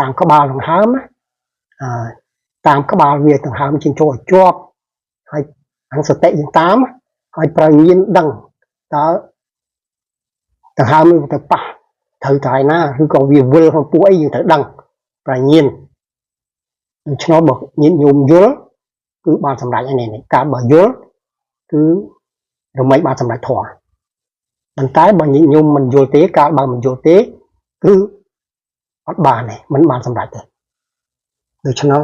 តាមក្បាលដង្ហើមណា អឺតាមក្បាលវាដង្ហើមចេញចូលឲ្យជាប់ហើយអង្គសតិយើងតាមហើយប្រើញាណដឹងតើដង្ហើមនេះទៅប៉ះត្រូវតែណាឬក៏វាវិលក្នុងពោះអីយើងត្រូវដឹងប្រើញាណដូច្នោះបើញាតិញោមយល់គឺបានសម្រេចហើយនេះការបើយល់គឺរមែងបានសម្រេចធម៌ប៉ុន្តែបើញាតិញោមមិនយល់ទេកាលបើមិនយល់ទេគឺអត់បានទេមិនបានសម្រេចទេដូច្នោះ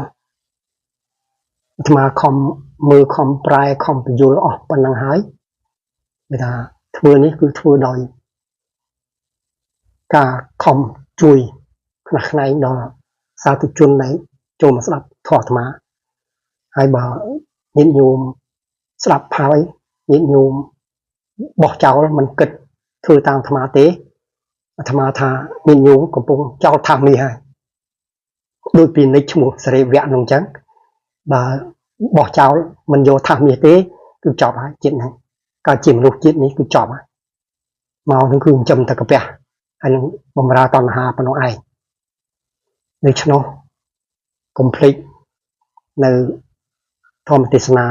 អាត្មាខំមើលខំប្រែខំបញ្យល់អស់ប៉ុណ្ណឹងហើយគេថាធ្វើនេះគឺធ្វើដោយការខំជួយខ្នះខ្នែងដល់សាធុជនដែលចូលមកស្ដាប់ធម៌អាត្មាហើយបើញាតិញោមស្ដាប់ហើយញាតិញោមបោះចោលមិនគិតធ្វើតាមអាត្មាទេអាត្មាថាញាតិញោមកំពុងចោលថាសមាសហើយដូចពីនិចឈ្មោះសរិវៈនោះអញ្ចឹងបើបោះចោលមិនយកថាសមាសទេគឺចប់ហើយជាតិហ្នឹងកើតជាមនុស្សជាតិនេះគឺចប់ហើយមកហ្នឹងគឺចិញ្ចឹមតែកាពះហើយនឹងបំរើតណ្ហាប៉ុណ្ណោះឯងដូច្នោះកុំភ្លេចនៅធម្មទេសនា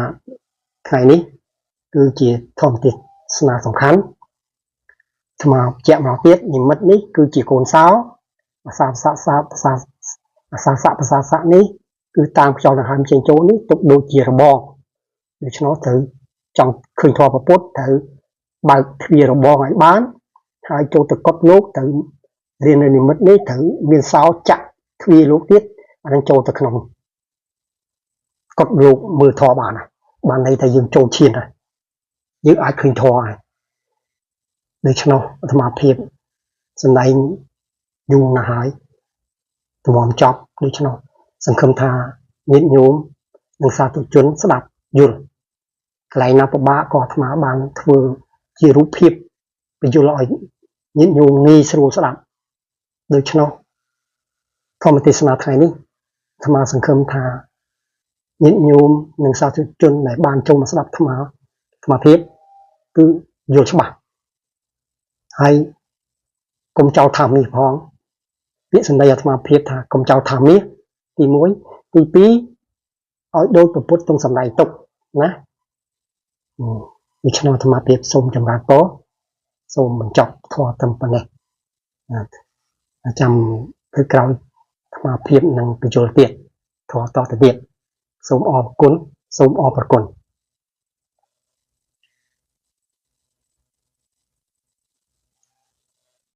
ថ្ងៃនេះគឺជាធម្មទេសនាសំខាន់អាត្មាជាក់មកទៀតនិមិត្តនេះគឺជាកូនសោអាសាសៈសាភាសាអាសាសៈភាសាសៈនេះគឺតាមខ្យល់ដង្ហើមចេញចូលនេះទុកដូចជារបងដូច្នោះត្រូវចង់ឃើញធម៌ពុទ្ធត្រូវបើកទ្វាររបងឲ្យបានហើយចូលទៅកត់លោកត្រូវរៀននៅនិមិត្តនេះត្រូវមានសោចាក់ទ្វារលោកទៀតអានឹងចូលទៅក្នុងកត់លោកមើលធម៌បានណាបានន័យថាយើងចូលឈានហើយយើងអាចឃើញធម៌ហើយដូច្នោះអាត្មាភាពសម្ដែងយូរណាស់ហើយទម្រាំចប់ដូច្នោះសង្ឃឹមថាញាតិញោមនិងសាធុជនស្ដាប់យល់កន្លែងណាពិបាកក៏អាត្មាបានធ្វើជារូបភាពបញ្យល់ឲ្យញាតិញោមងាយស្រួលស្ដាប់ដូច្នោះធម្មទេសនាថ្ងៃនេះអាត្មាសង្ឃឹមថាញាតិញោមនិងសាធុជនដែលបានចូលមកស្ដាប់អាត្មាអាត្មាភាពគឺយល់ច្បាស់ហើយកុំចោលថាសមាសផងពាក្យសម្ដីអាត្មាភាពថាកុំចោលថាសមាសទី1ទី2ឲ្យដូចពុទ្ធទ្រង់សម្ដែងទុកណាដូច្នោះអាត្មាភាពសូមចម្រើនពរសូមបញ្ចប់ធម៌ត្រឹមប៉ុណ្ណេះចាំធ្វើក្រោយអាត្មាភាពនឹងបញ្យល់ទៀតធម៌តទៅទៀតសូមអរគុណសូមអរព្រគុណ។